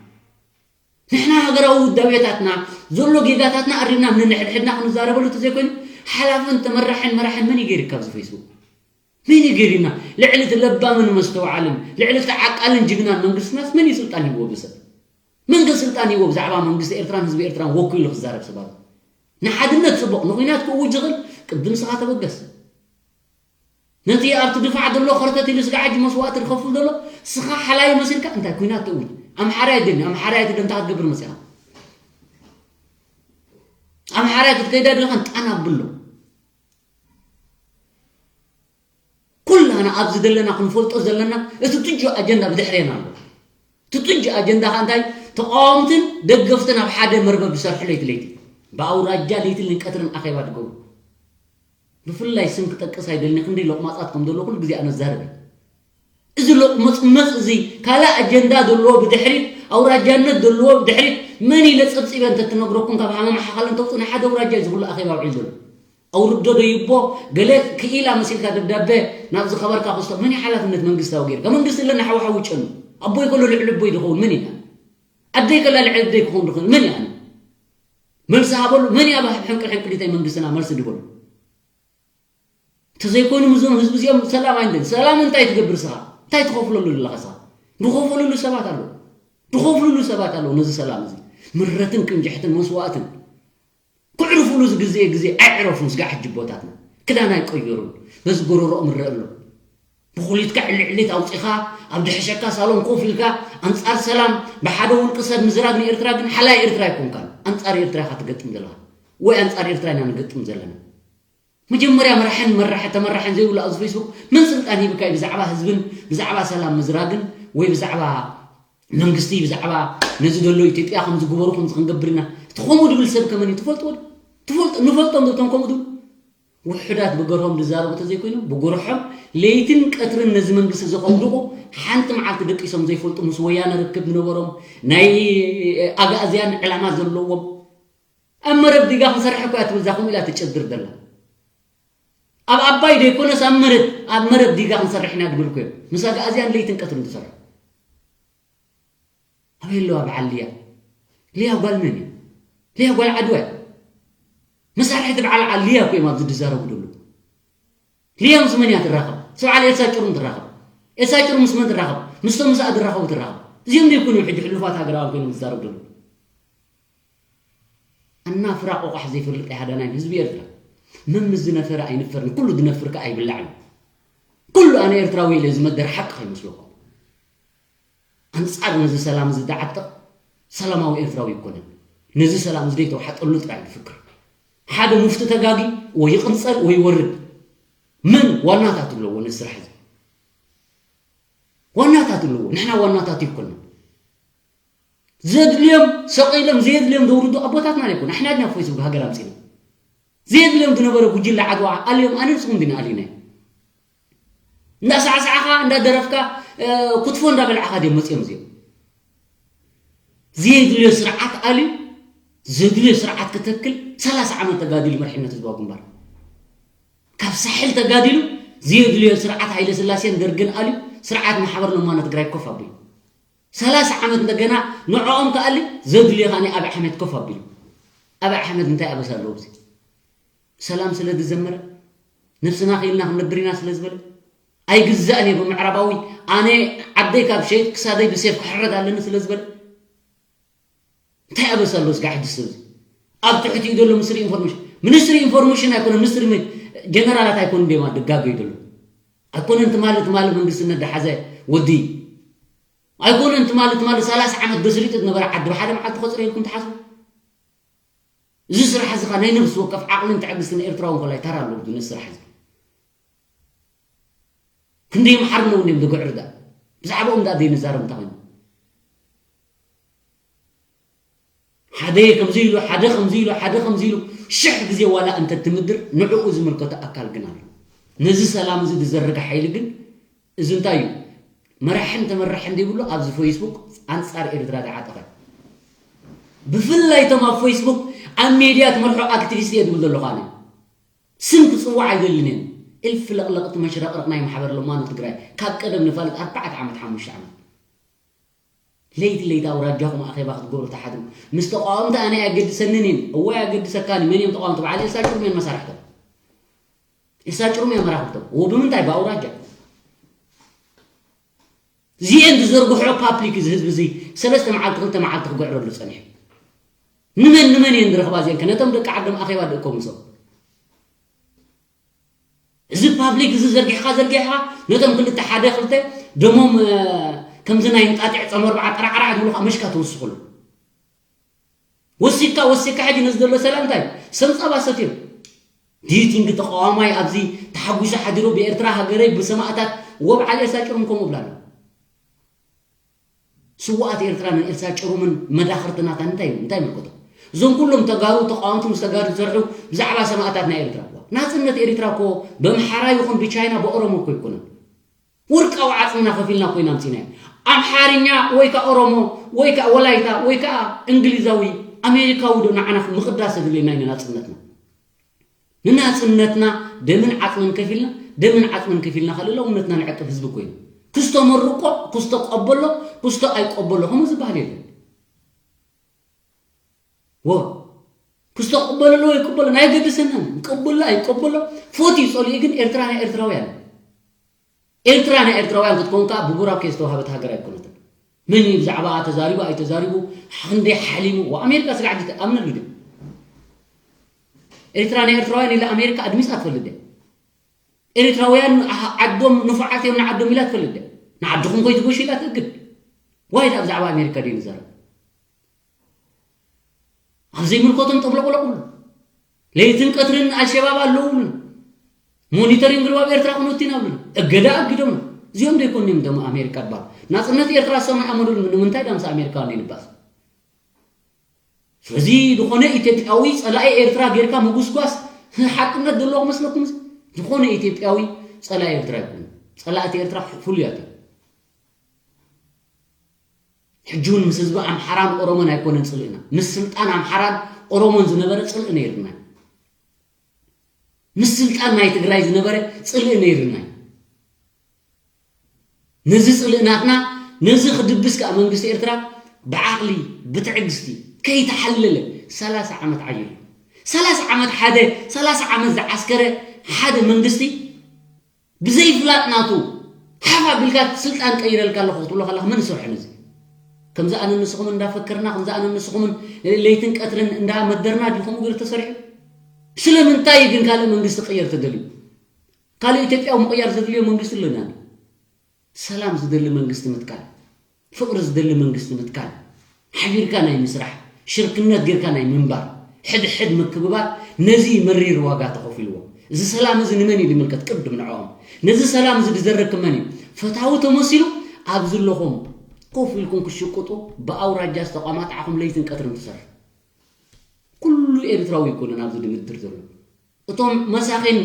ንሕና ሃገራዊ ውዳቤታትና ዘሎ ጌጋታትና ኣሪምና ንንሕድሕድና ክንዛረበሉ እንተዘይኮይኑ ሓላፍን ተመራሕን መራሕን መን እዩ ገይርካ ኣብዚ ፌስቡክ? መን እዩ ገይርና? ልዕሊ እቲ ለባምን መስተውዓልን ልዕሊ እቲ ዓቃልን ጅግናን መንግስትናስ መን እዩ ስልጣን ሂብዎ ብሰብ? መን ከ ስልጣን ሂብዎ ብዛዕባ መንግስቲ ኤርትራን ህዝቢ ኤርትራን ወኪሉ ክዛረብ ሰባት? ንሓድነት ጽቡቕ ንኹናት ክእውጅ ይኽእል ቅድም ስኻ ተበገስ። ነቲ ኣብቲ ድፋዕ ዘሎ ኸርተት ኢሉ ስጋዕ ሕጂ መስዋእቲ ዝኸፍል ዘሎ ስኻ ሓላይ መሲልካ እንታይ ኲናት ተእውጅ? ኣምሓራይ ደኒ ኣምሓራይ እቲ ደንታ ክትገብር መጺኻ ኣምሓራይ ክትከይዳ ድኻ ጣና ኣብሎ ኩላና ኣብዚ ዘለና ክንፈልጦ ዘለና እቲ ጥጁ ኣጀንዳ ብድሕሬና ኣሎ። እቲ ጥጁ ኣጀንዳ ከዓ እንታይ ተቃወምትን ደገፍትን ኣብ ሓደ መርበብ ዝሰርሑ ለይቲ ለይቲ ብኣውራጃ ለይትን ቀትርን ኣኼባ ትገብሩ ብፍላይ ስም ክጠቅስ ኣይደልኒ ክንደይ ሎቕማፃት ከም ዘሎ ኩሉ ግዜ ኣነ ዛረብ እዚ ሎቕመፅመፅ እዚ ካልእ ኣጀንዳ ዘለዎ ብድሕሪት ኣውራጃነት ዘለዎ ብድሕሪት መን ኢለ ፀብፂበ እንተትነግረኩም ካብ ሃመማ ሓኻል እንተውፅእ ንሓደ ኣውራጃ እዚ ኩሉ ኣኼባ ውዒል ዘሎ ኣውርዶ ዶ ይቦ ገለ ክኢላ መሲልካ ደብዳበ ናብ ዝኸበርካ ክስቶ መን ሓላፍነት መንግስታዊ ገይርካ መንግስቲ ኣለና ሓወሓዊ ጨኑ ኣቦይ ከሎ ልዕሊ ኣቦይ ዝኸውን መን ኢና ኣደይ ከላ ልዕሊ ኣደይ ክኸውን ዝኽእል መን እያ መልሲ ሃበሉ መን እያ ሕንቅል ሕንቅሊተይ መንግስትና መልሲ ድበሉ እንተዘይኮይኑ ምዞም ህዝቢ እዚኦም ሰላም ኣይንደል ሰላም እንታይ ትገብር ስኻ እንታይ ትኸፍለሉ ዘለኻ ስኻ ዝኸፈሉሉ ሰባት ኣለዉ ዝኸፍሉሉ ሰባት ኣለዉ ነዚ ሰላም እዚ ምረትን ቅንጅሕትን መስዋእትን ክዕርፉሉ ዝግዜ ግዜ ኣይዕረፉን ስጋዕ ሕጂ ኣቦታትና ክዳን ኣይቀየሩን በዚ ጎረሮኦም እረአ ኣሎ ብኹሊትካ ዕልዕሊት ኣውፂኻ ኣብ ድሕሸካ ሳሎን ኮፍ ኢልካ ኣንፃር ሰላም ብሓደ ውልቂ ሰብ ምዝራግ ንኤርትራ ግን ሓላይ ኤርትራ ኣይኮንካን ኣንፃር ኤርትራ ኢኻ ትገጥም ዘለኻ ወይ ኣንፃር ኤርትራ ኢና ንገጥም ዘለና መጀመርያ መራሕን መራሕ ተመራሕን ዘይብሉ ኣብዚ ፌስቡክ መን ስልጣን ሂብካ እዩ ብዛዕባ ህዝብን ብዛዕባ ሰላም ምዝራግን ወይ ብዛዕባ መንግስቲ ብዛዕባ ነዚ ዘሎ ኢትዮጵያ ከም ዝግበሩ ከም ክንገብር ኢና እቲ ከምኡ ድብል ሰብ ከመን እዩ ትፈልጥዎ ትፈልጡ ንፈልጦም ዶ እቶም ከምኡ ድብል ውሑዳት ብገርሆም ዝዛረቡ ተዘይኮይኖም ብጉርሖም ለይትን ቀትርን ነዚ መንግስቲ ዘኸውድቑ ሓንቲ መዓልቲ ደቂሶም ዘይፈልጡ ምስ ወያነ ርክብ ዝነበሮም ናይ ኣጋእዝያን ዕላማ ዘለዎም ኣብ መረብ ዲጋ ክንሰርሕ እኮ እያ ትብል፣ እዛ ከምኡ ኢላ ትጨድር ዘላ። ኣብ ኣባይ ዘይኮነስ ኣብ መረብ፣ ኣብ መረብ ዲጋ ክንሰርሕ ኢና ድብል እኮ እዮም። ምስ ኣግኣዝያን ለይትን ቀትርን ትሰርሑ። ኣበይ ኣለዋ በዓል ሊያ? ሊያ ጓል መን እያ? ሊያ ጓል ዓድዋ እያ። መሳርሕቲ በዓል ዓ-፣ ሊያ እኮ እዮም ኣብዚ ዝዛረቡ ዘለዉ። ሊያ ምስ መን እያ ትራኸብ? ስብዓል ኤልሳ ጭሩም ትራኸብ። ኤልሳ ጭሩም ምስ መን ትራኸብ? ምስቶም ምስኣ ዝራኸቡ ትራኸብ። እዚኦም ዘይኮኑ ሕጂ ሕሉፋት ሃገራውያን ኮይኖም ዝዛረቡ ዘለዉ። ኣናፍራ ቆቋሕ ዘይፈልጥ ኣይሃዳናይን ህዝቢ ኤርትራ። መም ዝነፈረ ኣይንፈርን፣ ኩሉ ዝነፍር ከኣ ኣይብላዕን። ኩሉ ኣነ ኤርትራዊ ኢለ ዝመደር ሓቂ ከይመስለኩም። ኣንጻር ነዚ ሰላም እዚ ዝዓጥቕ ሰላማዊ ኤርትራዊ ኣይኮነን። ነዚ ሰላም እዚ ዘይተዋሕጠሉ ጥራይ ዝፍክር። ሓደ ሙፍቲ ተጋጊ ወይ ይቕንጸል ወይ ይወርድ። መን ዋናታት ኣለዎ ነዚ ስራሕ እዚ? ዋናታት ኣለዎ። ንሕና ዋናታት ኣይኮንና። ዘድልዮም ሰቒሎም ዘየድልዮም ዘውርዱ ኣቦታትና ኣይኮኑ። ንሕና ድና ፌስቡክ ሃገር ኣምጺና። ዘየድልዮም ዝነበረ ጉጅለ ዓድዋ ኣልዮም ኣነ ንስኹም ድና ኣሊናዮ። እንዳሳዕሳዕኻ እንዳደረፍካ፣ እ፣ ክትፎ እንዳበላዕኻ ድዮም መጺኦም እዚኦም። ዘየድልዮ ስርዓት ኣልዩ ዘድልዮ ስርዓት ክተክል ሰላሳ ዓመት ተጋዲሉ መሪሕነት ህዝባዊ ግንባር። ካብ ሳሕል ተጋዲሉ ዘየድልዮ ስርዓት ሃይለ ስላሴን ደርግን ኣልዩ ስርዓት ማሕበር ለማኖ ትግራይ ኮፍ ኣቢሉ። ሰላሳ ዓመት እንደገና ንዕኦም ከኣሊ ዘድልዮ ከኣ ኣብይ ኣሕመድ ኮፍ ኣቢሉ። ኣብይ ኣሕመድ እንታይ ኣበሳ ኣለዎ ኣብዚ? ሰላም ስለ ዝዘመረ፣ ነብስና ክኢልና ክንነብር ኢና ስለ ዝበለ፣ ኣይግዛእን እየ ብምዕራባዊ፣ ኣነ ዓደይ ካብ ሸይጥ ክሳደይ ብሴፍ ክሕረድ ኣለኒ ስለ ዝበለ፣ እንታይ ኣበሳ ኣሎ ስጋዕ ሕጂ ሰብ እዚ? ኣብ ትሕቲኡ ዘሎ ሚኒስትሪ ኢንፎርሜሽን፣ ሚኒስትሪ ኢንፎርሜሽን ኣይኮነ፣ ሚኒስትሪ መ-፣ ጀነራላት ኣይኮኑ እንዲዮም ድጋገዩ ዘሎ። ኣይኮነን ትማሊ፣ ትማሊ መንግስቲ ነዳሓዘ ወዲ። ኣይኮነን ትማሊ፣ ትማሊ ሰላሳ ዓመት በስሪጡ ዝነበረ ዓዲ ብሓደ መዓልቲ ከጽርየልኩም ትሓስቡ? እዚ ስራሕ እዚ ኸኣ ናይ ነፍሲ ወከፍ ዓቕልን ትዕግስትን ኤርትራዊ እንኮላይ ተራ ኣለዎ፣ ነዚ ስራሕ እዚ። ክንደይ መሓርነው እንዲዮም ዝግዕሩ ደኣ። ብዛዕባኦም ደኣ ዘይንዛረብ እንታይ ኮይኑ? ሓደ ከምዚ ኢሉ፣ ሓደ ከምዚ ኢሉ፣ ሓደ ከምዚ ኢሉ፣ ሽሕ ግዜ ዋላ እንተ ትምድር፣ ንዕኡ ዝምልከቶ ኣካል ግን ኣሎ። ነዚ ሰላም እዚ ዝዘርግ ሓይሊ ግን፣ እዚ እንታይ እዩ? መራሕን ተመራሕን ዘይብሉ ኣብዚ ፌስቡክ ኣንጻር ኤርትራ ዝዓጠቐ። ብፍላይ እቶም ኣብ ፌስቡክ፣ ኣብ ሜድያ ትመርሖ ኣክቲቪስት እየ ዝብል ዘለኹ ኣነ። ስም ክጽዋዕ ኣይደልን እየ። እልፊ ለቕለቕቲ መሽረቕረቕ ናይ ማሕበር ለማኖ ትግራይ፣ ካብ ቀደም ንፋልጥ ኣርባዕተ ዓመት፣ ሓሙሽተ ዓመት። ለይቲ ለይቲ ኣውራጃኹም ኣኼባ ክትገብሩ ትሓድሩ። ምስ ተቃወምቲ ኣነ ኣየገድሰንን እየን። እወ ኣየገድሰካን እዩ። መን እዮም ተቃወምቲ? በዓል ኤልሳ ጭሩም እየን መሳርሕቶም። ኤልሳ ጭሩም እዮም መራኽብቶም። እወ ብምንታይ? ብኣውራጃ። እዚኤን ዝዘርግሖ ፓብሊክ እዚ ህዝቢ እዚ ሰለስተ መዓልቲ ክልተ መዓልቲ ክግዕረሉ ጸኒሑ። ንመን ንመን እየን ዝረኽባ እዚኤን? ከ ነቶም ደቂ ዓዶም ኣኼባ ድእኮ ምሶም። እዚ ፓብሊክ እዚ ዘርጊሕካ ዘርጊሕካ ነቶም ክልተ ሓደ ክልተ ደሞም፣ እ፣ ከምዚ ናይ እንጣጢዕ ጾም ኣርብዓ ጠራዕራዕ ዝብሉ ከዓ መሽካ ትውስኽሉ። ወሲድካ ወሲድካ ሕጂ ነዚ ዘሎ ሰላም እንታይ? ሰም ጸባ ሰትዮም። Do you think ተቃዋማይ ኣብዚ ተሓጒሱ ሓዲሩ ብኤርትራ ሃገረይ ብሰማእታት ወብዓል ኤልሳ ጭሩም ከምኡ ብላ ኣሎ? ስውኣት ኤርትራ ንኤልሳ ጭሩምን መዳኽርቲ ናታን እንታይ እዩ? እንታይ ይምልከቶ? እዞም ኩሎም ተጋሩ ተቃወምቲ ምስ ተጋሩ ዝሰርሑ ብዛዕባ ሰማእታት ናይ ኤርትራ እኮ። ናጽነት ኤርትራ እኮ በምሓራ ይኹን ብቻይና ብኦሮሞ እኮ ኣይኮነን። ወርቃዊ ዓጽምና ከፊልና ኮይና ኣምጺናዮ። ኣምሓርኛ ወይ ከኣ ኦሮሞ ወይ ከኣ ወላይታ ወይ ከኣ እንግሊዛዊ ኣሜሪካዊ ዶ ንዓና ምቕዳስ ዘድልየና እዩ ንናጽነትና? ንናጽነትና ደምን ዓጽምን ከፊልና፣ ደምን ዓጽምን ከፊልና ከለለ እምነትና ንዕቅብ ህዝቢ ኮይኑ። ክስቶ መርቆ፣ ክስቶ ቀበሎ፣ ክስቶ ኣይቀበሎ፣ ከምኡ ዝበሃል የለን። ወ-፣ ክስቶ ቀበሎ ወይ ቀበሎ፣ ናይ ገድሰናን፣ ቀበሎ ኣይቀበሎ፣ ፎት ይጸልዩ ግን ኤርትራ ናይ ኤርትራውያን። ኤርትራ ናይ ኤርትራውያን ክትከውን ከኣ ብቡራኬ ዝተዋህበት ሃገር ኣይኮነትን። መን እዩ ብዛዕባኣ ተዛሪቡ ኣይተዛሪቡ፣ ክንደይ ሓሊሙ? ወኣሜሪካ ስጋዕ ድዩ ተኣምነሉ ድዩ? ኤርትራ ናይ ኤርትራውያን ኢላ ኣሜሪካ ኣድሚጻ ትፈልጥ ድያ? ኤርትራውያን ዓ-፣ ዓዶም ንፉዓት እዮም ንዓዶም ኢላ ትፈልጥ ድያ? ንዓድኹም ከይትገሹ ኢላ ትእግድ። ዋይ ደኣ ብዛዕባ ኣሜሪካ ድዩ ንዛረብ? ኣብ ዘይምልከቶም ጠብለቑለቑሉ። ለይትን ቀትርን ኣልሸባብ ኣለውሉ። ሞኒተሪንግ ግርባብ ኤርትራ ክንወቲ ኢና ብሉ። እገዳ ኣጊዶም። እዚኦም ዶ ይኮኑ እዮም ደሞ ኣሜሪካ ድባል? ናጽነት ኤርትራ ዝሰማይ ኣመሉሉ ንምንታይ ዳምሳ ኣሜሪካ ንባስ? ስለዚ ዝኾነ ኢትዮጵያዊ ጸላኢ ኤርትራ ጌርካ ምጉስጓስ ሓቅነት ዘለዎ መስለኩም? ዝኾነ ኢትዮጵያዊ ጸላኢ ኤርትራ ይኮኑ። ጸላእቲ ኤርትራ ፍሉያት እዮም። ሕጂ እውን ምስ ህዝቢ ኣምሓራን ኦሮሞን ኣይኮነን ጽልእና። ምስ ስልጣን ኣምሓራን ኦሮሞን ዝነበረ ጽልኢ ነይርና። ምስ ስልጣን ናይ ትግራይ ዝነበረ ጽልኢ ነይርና። ነዚ ጽልእናትና፣ ነዚ ክድብስ ከኣ መንግስቲ ኤርትራ ብዓቕሊ፣ ብትዕግስቲ፣ ከይተሓለለ ሰላሳ ዓመት ዓየሉ። ሰላሳ ዓመት ሓደ፣ ሰላሳ ዓመት ዝዓስከረ ሓደ መንግስቲ ብዘይፍላጥ ናቱ ሓፍ ኣቢልካ ስልጣን ቀይረልካ ኣለኹ ክትብሎ ከለኻ መን ይሰርሖ ነዚ? ከምዚ ኣነ ንስኹምን እንዳፈከርና፣ ከምዚ ኣነ ንስኹምን ለይትን ቀትርን እንዳመደርና ድዩ ከምኡ ገይሩ ተሰሪሑ? ስለምንታይ ግን ካልእ መንግስቲ ክቕየር ተደልዩ? ካልእ ኢትዮጵያዊ ምቕያር ዘድልዮ መንግስቲ ኣለና ድዩ? ሰላም ዝደሊ መንግስቲ ምትካል፣ ፍቕሪ ዝደሊ መንግስቲ ምትካል፣ ሓቢርካ ናይ ምስራሕ፣ ሽርክነት ጌርካ ናይ ምንባር፣ ሕድሕድ ምክብባር ነዚ መሪር ዋጋ ተኸፊልዎ። እዚ ሰላም እዚ ንመን እዩ ዝምልከት? ቅድም ንዕኦም። ነዚ ሰላም እዚ ዝዘረክብ መን እዩ? ፈታዊ ተመሲሉ ኣብዚ ኣለኹም ኮፍ ኢልኩም ክሽቅጡ ብኣውራጃ ዝተቋማጣዕኹም ለይትን ቀትርን ትሰርሑ። ኩሉ ኤርትራዊ ኣይኮነን ኣብዚ ድምድር ዘሎ። እቶም መሳኺን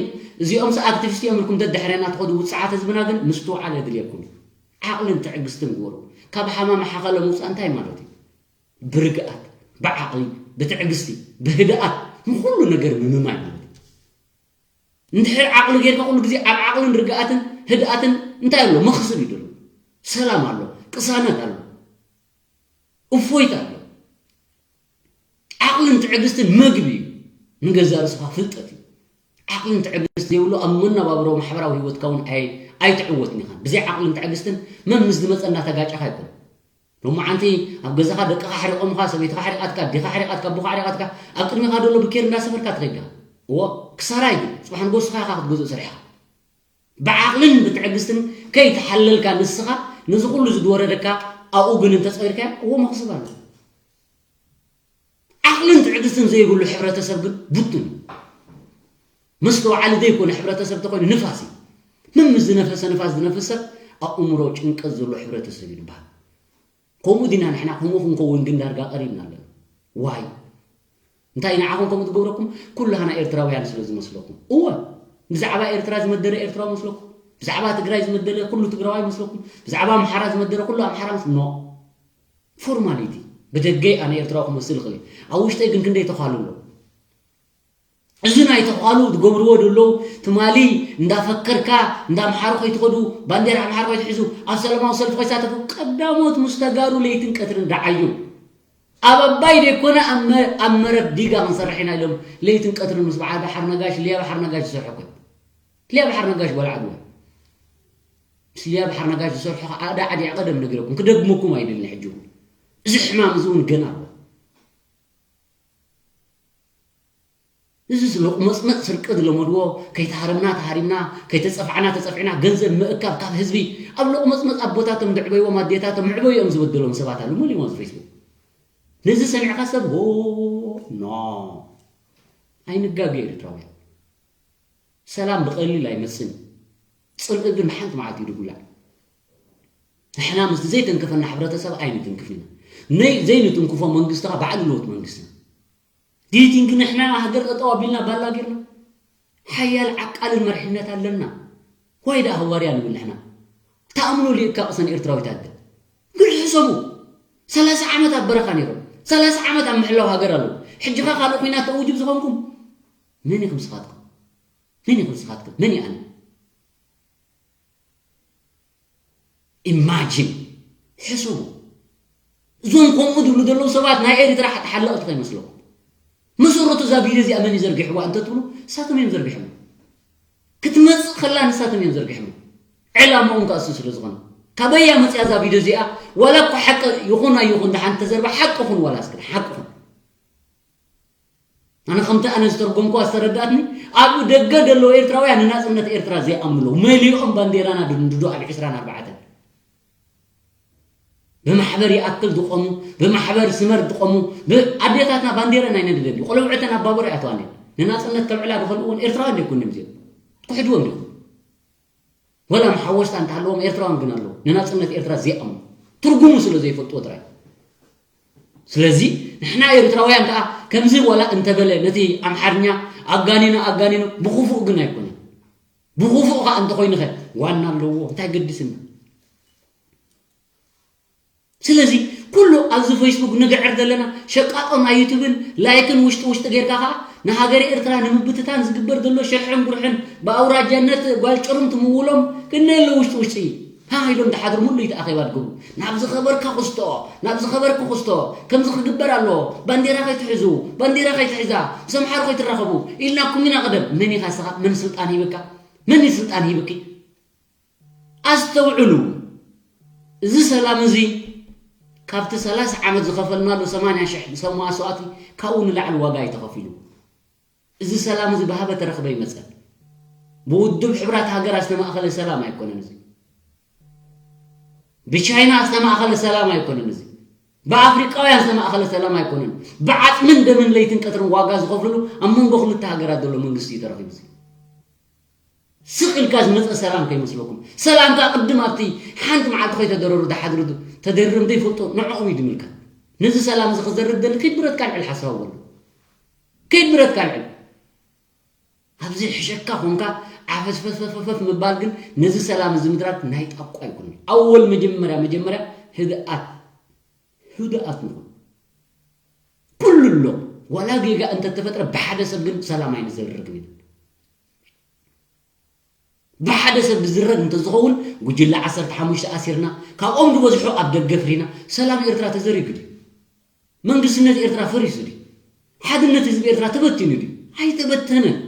እዚኦምስ ኣክቲቪስት እዮም ኢልኩም ደድሕረና ትኸዱ ውጽዓት ህዝብና ግን ምስትውዓል የድልየኩም እዩ። ዓቕልን ትዕግስትን ግበሩ። ካብ ሃማማ ሓኸለ ምውጻእ እንታይ ማለት እዩ? ብርግኣት፣ ብዓቕሊ፣ ብትዕግስቲ፣ ብህድኣት ንኹሉ ነገር ምምማይ ማለት እዩ። እንድሕር ዓቕሊ ጌርካ ኩሉ ግዜ ኣብ ዓቕልን ርግኣትን ህድኣትን እንታይ ኣሎ? መኽስብ እዩ ዘሎ። ሰላም ኣሎ፣ ቅሳነት ኣሎ፣ እፎይታ ኣሎ። ዓቕልን ትዕግስትን መግቢ እዩ። ንገዛእ ርእስኻ ፍልጠት እዩ። ዓቕልን ትዕግስት ዘይብሉ ኣብ መነባብሮ ማሕበራዊ ህይወትካ እውን ኣይ-፣ ኣይትዕወትን ኢኻ። ብዘይ ዓቕልን ትዕግስትን መን ምስ ዝመጸ እንዳተጋጨኻ ኣይኮነን። ሎማዓንቲ ኣብ ገዛኻ ደቅኻ ኣሕሪቖምኻ፣ ሰበይትኻ ኣሕሪቓትካ፣ ኣዴኻ ኣሕሪቓትካ፣ ኣቦኻ ኣሕሪቓትካ፣ ኣብ ቅድሜኻ ዘሎ ብኬር እንዳሰፈርካ ትኸይድ ዲኻ? እዎ፣ ክሳራ እዩ ግን። ጽባሕ ንግሆ ንስኻ ኢኻ ክትገዝኦ ሰሪሕኻ። ብዓቕልን ብትዕግስትን ከይተሓለልካ ንስኻ ነዚ ኩሉ ዝወረደካ ኣብኡ ግን እንተጸዊርካዮ፣ እዎ መኽስብ ኣሎ። ዓቕልን ትዕግስትን ዘይብሉ ሕብረተሰብ ግን ብቱን እዩ። መስተውዓሊ ዘይኮነ ሕብረተሰብ ተኾይኑ ንፋስ እዩ። መምስ ዝነፈሰ ንፋስ ዝነፍስ ሰብ ኣእምሮ ጭንቀት ዘሎ ሕብረተሰብ እዩ ዝበሃል። ከምኡ ዲና ንሕና? ከምኡ ክንከውን ግን ዳርጋ ቀሪብና ኣለና። ዋይ? እንታይ ንዓኹም ከምኡ ዝገብረኩም? ኩላህና ኤርትራውያን ስለ ዝመስለኩም። እወ፣ ብዛዕባ ኤርትራ ዝመደረ ኤርትራዊ መስለኩም? ብዛዕባ ትግራይ ዝመደረ ኩሉ ትግራዋይ መስለኩም? ብዛዕባ ኣምሓራ ዝመደረ ኩሉ ኣምሓራ መስለኩም? ኖ። ፎርማሊቲ። ብደገይ ኣነ ኤርትራዊ ክመስል ይኽእል እዩ። ኣብ ውሽጠይ ግን ክንደይ ተዃሉ ኣሎ። እዚ ናይ ተዃሉ ዝገብርዎ ዘለዉ ትማሊ እንዳፈከርካ እንዳ ኣምሓሩ ከይትኸዱ፣ ባንዴራ ኣምሓሩ ከይትሕዙ፣ ኣብ ሰላማዊ ሰልፊ ከይሳተፉ ቀዳሞት ምስ ተጋሩ ለይትን ቀትርን ደዓዩ። ኣብ ኣባይ ደይኮነ ኣብ መ-፣ ኣብ መረብ ዲጋ ክንሰርሕ ኢና ኢሎም ለይትን ቀትርን ምስ በዓል ባሓር ነጋሽ፣ ሊያ ባሓር ነጋሽ ዝሰርሑ እኮ እዮም። ሊያ ባሓር ነጋሽ ጓል ዓድዋ። ምስ ሊያ ባሓር ነጋሽ ዝሰርሑ ከዓ ዳዕዲዐ ቀደም ነጊረኩም፣ ክደግመኩም ኣይደልን ሕጂ እውን። እዚ ሕማም እዚ እውን ገና ኣሎ። እዚ ሎቕመጽመጽ ስርቂ ዝለመድዎ፣ ከይተሃረምና ተሃሪምና፣ ከይተጸፍዓና ተጸፊዕና፣ ገንዘብ ምእካብ ካብ ህዝቢ፣ ኣብ ሎቕመጽመጽ ኣቦታቶም ዝዕበይዎም ኣዴታቶም ምዕበይኦም ዝበደሎም ሰባት ኣለዉ፣ መሊኦም ኣብዚ ፌስቡክ። ነዚ ሰሚዕካ ሰብ፣ ሆ፣ ኖ። ኣይንጋገ ኤርትራውያን። ሰላም ብቐሊል ኣይመጽእን። ጽልኢ ግን ብሓንቲ መዓልቲ እዩ ዝጉላዕ። ንሕና ምስቲ ዘይተንክፈና ሕብረተሰብ ኣይንትንክፍ ኢና። ነይ-፣ ዘይንትንክፎ መንግስቲ ኸኣ ባዕሉ ለውጥ መንግስቲ። Do you think ንሕና ሃገር ጠጠው ኣቢልና ባላ ጌርና? ሓያል ዓቃልን መሪሕነት ኣለና። ዋይ ደኣ ሃዋርያ ንብል ንሕና። ተኣምኖ ሊእካ ቅሰን ኤርትራዊት ኣደ። ግን ሕሰቡ። ሰላሳ ዓመት ኣብ በረኻ ነይሮም። ሰላሳ ዓመት ኣብ ምሕላው ሃገር ኣለዉ። ሕጂ ኸ ካልእ ኲናት ተእውጅ ብዝኾንኩም? መን ኢኹም ንስኻትኩም? መን ኢኹም ንስኻትኩም? መን እየ ኣነ? ኢማጂን። ሕሰቡ። እዞም ከምኡ ዝብሉ ዘለዉ ሰባት ናይ ኤርትራ ተሓለቕቲ ከይመስለኩም። መሰረቱ እዛ ቪድዮ እዚኣ መን እዩ ዘርጊሕዋ እንተትብሉ፣ ንሳቶም እዮም ዘርጊሖም። ክትመጽእ ከላ ንሳቶም እዮም ዘርጊሖም። ዕላማኦም ከኣ እሱ ስለ ዝኾነ። ካበይ እያ መጽያ እዛ ቪድዮ እዚኣ? ዋላ እኮ ሓቂ ይኹን ኣይኹን፣ ደሓን ተዘርባ ሓቂ ኹን፣ ዋላ እስኪ ሓቂ ኹን። ኣነ ከምቲ ኣነ ዝተርጎምኩዋ ዝተረዳእትኒ፣ ኣብ ደገ ዘለዉ ኤርትራውያን ንናጽነት ኤርትራ ዘይኣምኑ ኣለዉ። መሊኦም ባንዴራና ድንድዶ ኣብ ዕስራን ኣርባዕተን። ብማሕበር ይኣክል ዝቖሙ፣ ብማሕበር ስመር ዝቖሙ፣ ብ-፣ ኣዴታትና ባንዴራ ናይ ነደደ ድዩ? ቆለብዐተን ኣብ ባቡር ኣይኣተዋን እየን። ንናጽነት ከብዕላ ዝኸልእዎን ኤርትራውያን ዘይኮኑን እዮም እዚኦም። ክሕድዎም ዲኹም? ወላ መሓወስታ እንተሃለዎም ኤርትራውያን ግን ኣለዉ። ንናጽነት ኤርትራ ዘይኣምኑ። ትርጉሙ ስለ ዘይፈልጥዎ ጥራይ። ስለዚ ንሕና ኤርትራውያን ከኣ ከምዚ ወላ እንተበለ ነቲ ኣምሓርኛ ኣጋኒኑ ኣጋኒኑ ብኽፉእ ግን ኣይኮነን። ብኽፉእ ከኣ እንተኾይኑ ኸ ዋና ኣለዎ? እንታይ ገድስና? ስለዚ ኩሉ ኣብዚ ፌስቡክ ንግዕር ዘለና ሸቃጦ ናይ ዩቱብን ላይክን ውሽጢ ውሽጢ ጌርካ ከዓ ንሃገረ ኤርትራ ንምብትታን ዝግበር ዘሎ ሽርሕን ጉርሕን ብኣውራጃነት ጓል ጭሩም ትምውሎም ክንደለ ውሽጢ ውሽጢ ሃ ኢሎም ዝሓድሩ ሙሉ እቲ ኣኼባ ትገብሩ ናብ ዝኸበርካ ክስቶ ናብ ዝኸበርኩ ክስቶ ከምዚ ክግበር ኣለዎ ባንዴራ ከይትሕዙ ባንዴራ ከይትሕዛ ምስ ኣምሓሩ ከይትራኸቡ ኢልናኩም ኢና ቀደም መን ኢኻ ስኻ መን ስልጣን ሂብካ መን እዩ ስልጣን ሂብኪ ኣስተውዕሉ፣ እዚ ሰላም እዚ ካብቲ ሰላሳ ዓመት ዝኸፈልናሉ ሰማንያ ሽሕ ዝሰብ መስዋእቲ ካብኡ ንላዕሊ ዋጋ እዩ ተኸፊሉ። እዚ ሰላም እዚ ብሃበ ተረኽበ ይመጸ። ብውድብ ሕብራት ሃገራት ዝተማእኸለ ሰላም ኣይኮነን እዚ። ብቻይና ዝተማእኸለ ሰላም ኣይኮነን እዚ። ብኣፍሪቃውያን ዝተማእኸለ ሰላም ኣይኮነን። ብዓጽምን ደምን ለይትን ቀትርን ዋጋ ዝኸፍልሉ ኣብ መንጎ ክልተ ሃገራት ዘሎ መንግስቲ እዩ ተረኺቡ እዚ። ስቕ ኢልካ ዝመፀ ሰላም ከይመስለኩም። ሰላም ከዓ ቅድም ኣብቲ ሓንቲ መዓልቲ ከይተደረሩ ዝሓድሩ ተደሪሮም ዘይፈልጡ ንዕኦም እዩ ዝምልከት። ነዚ ሰላም እዚ ክዘርግ ደሊ ከይድ ብረትካ ኣልዕል ሓሳብ በሉ። ከይድ ብረትካ ኣልዕል። ኣብዚ ሕሸካ ኮንካ ዓፈስፈስፈስፈፍ ምባል ግን ነዚ ሰላም እዚ ምድራግ ናይ ጣቋ ኣይኮነን። ኣወል መጀመርያ መጀመርያ ህድኣት ህድኣት ንኹን። ኩሉ ኣሎ። ዋላ ጌጋ እንተተፈጥረ ብሓደ ሰብ ግን ሰላም ኣይንዘርግን ኢና። ብሓደ ሰብ ዝዝረግ እንተዝኸውን ጉጅለ ዓሰርተ ሓሙሽተ ኣሲርና ካብኦም ዝበዝሑ ኣብ ደገ ፍሪና ሰላም ኤርትራ ተዘሪጉ ድዩ? መንግስትነት ኤርትራ ፈሪሱ ድዩ? ሓድነት ህዝቢ ኤርትራ ተበቲኑ ድዩ? ኣይተበተነን።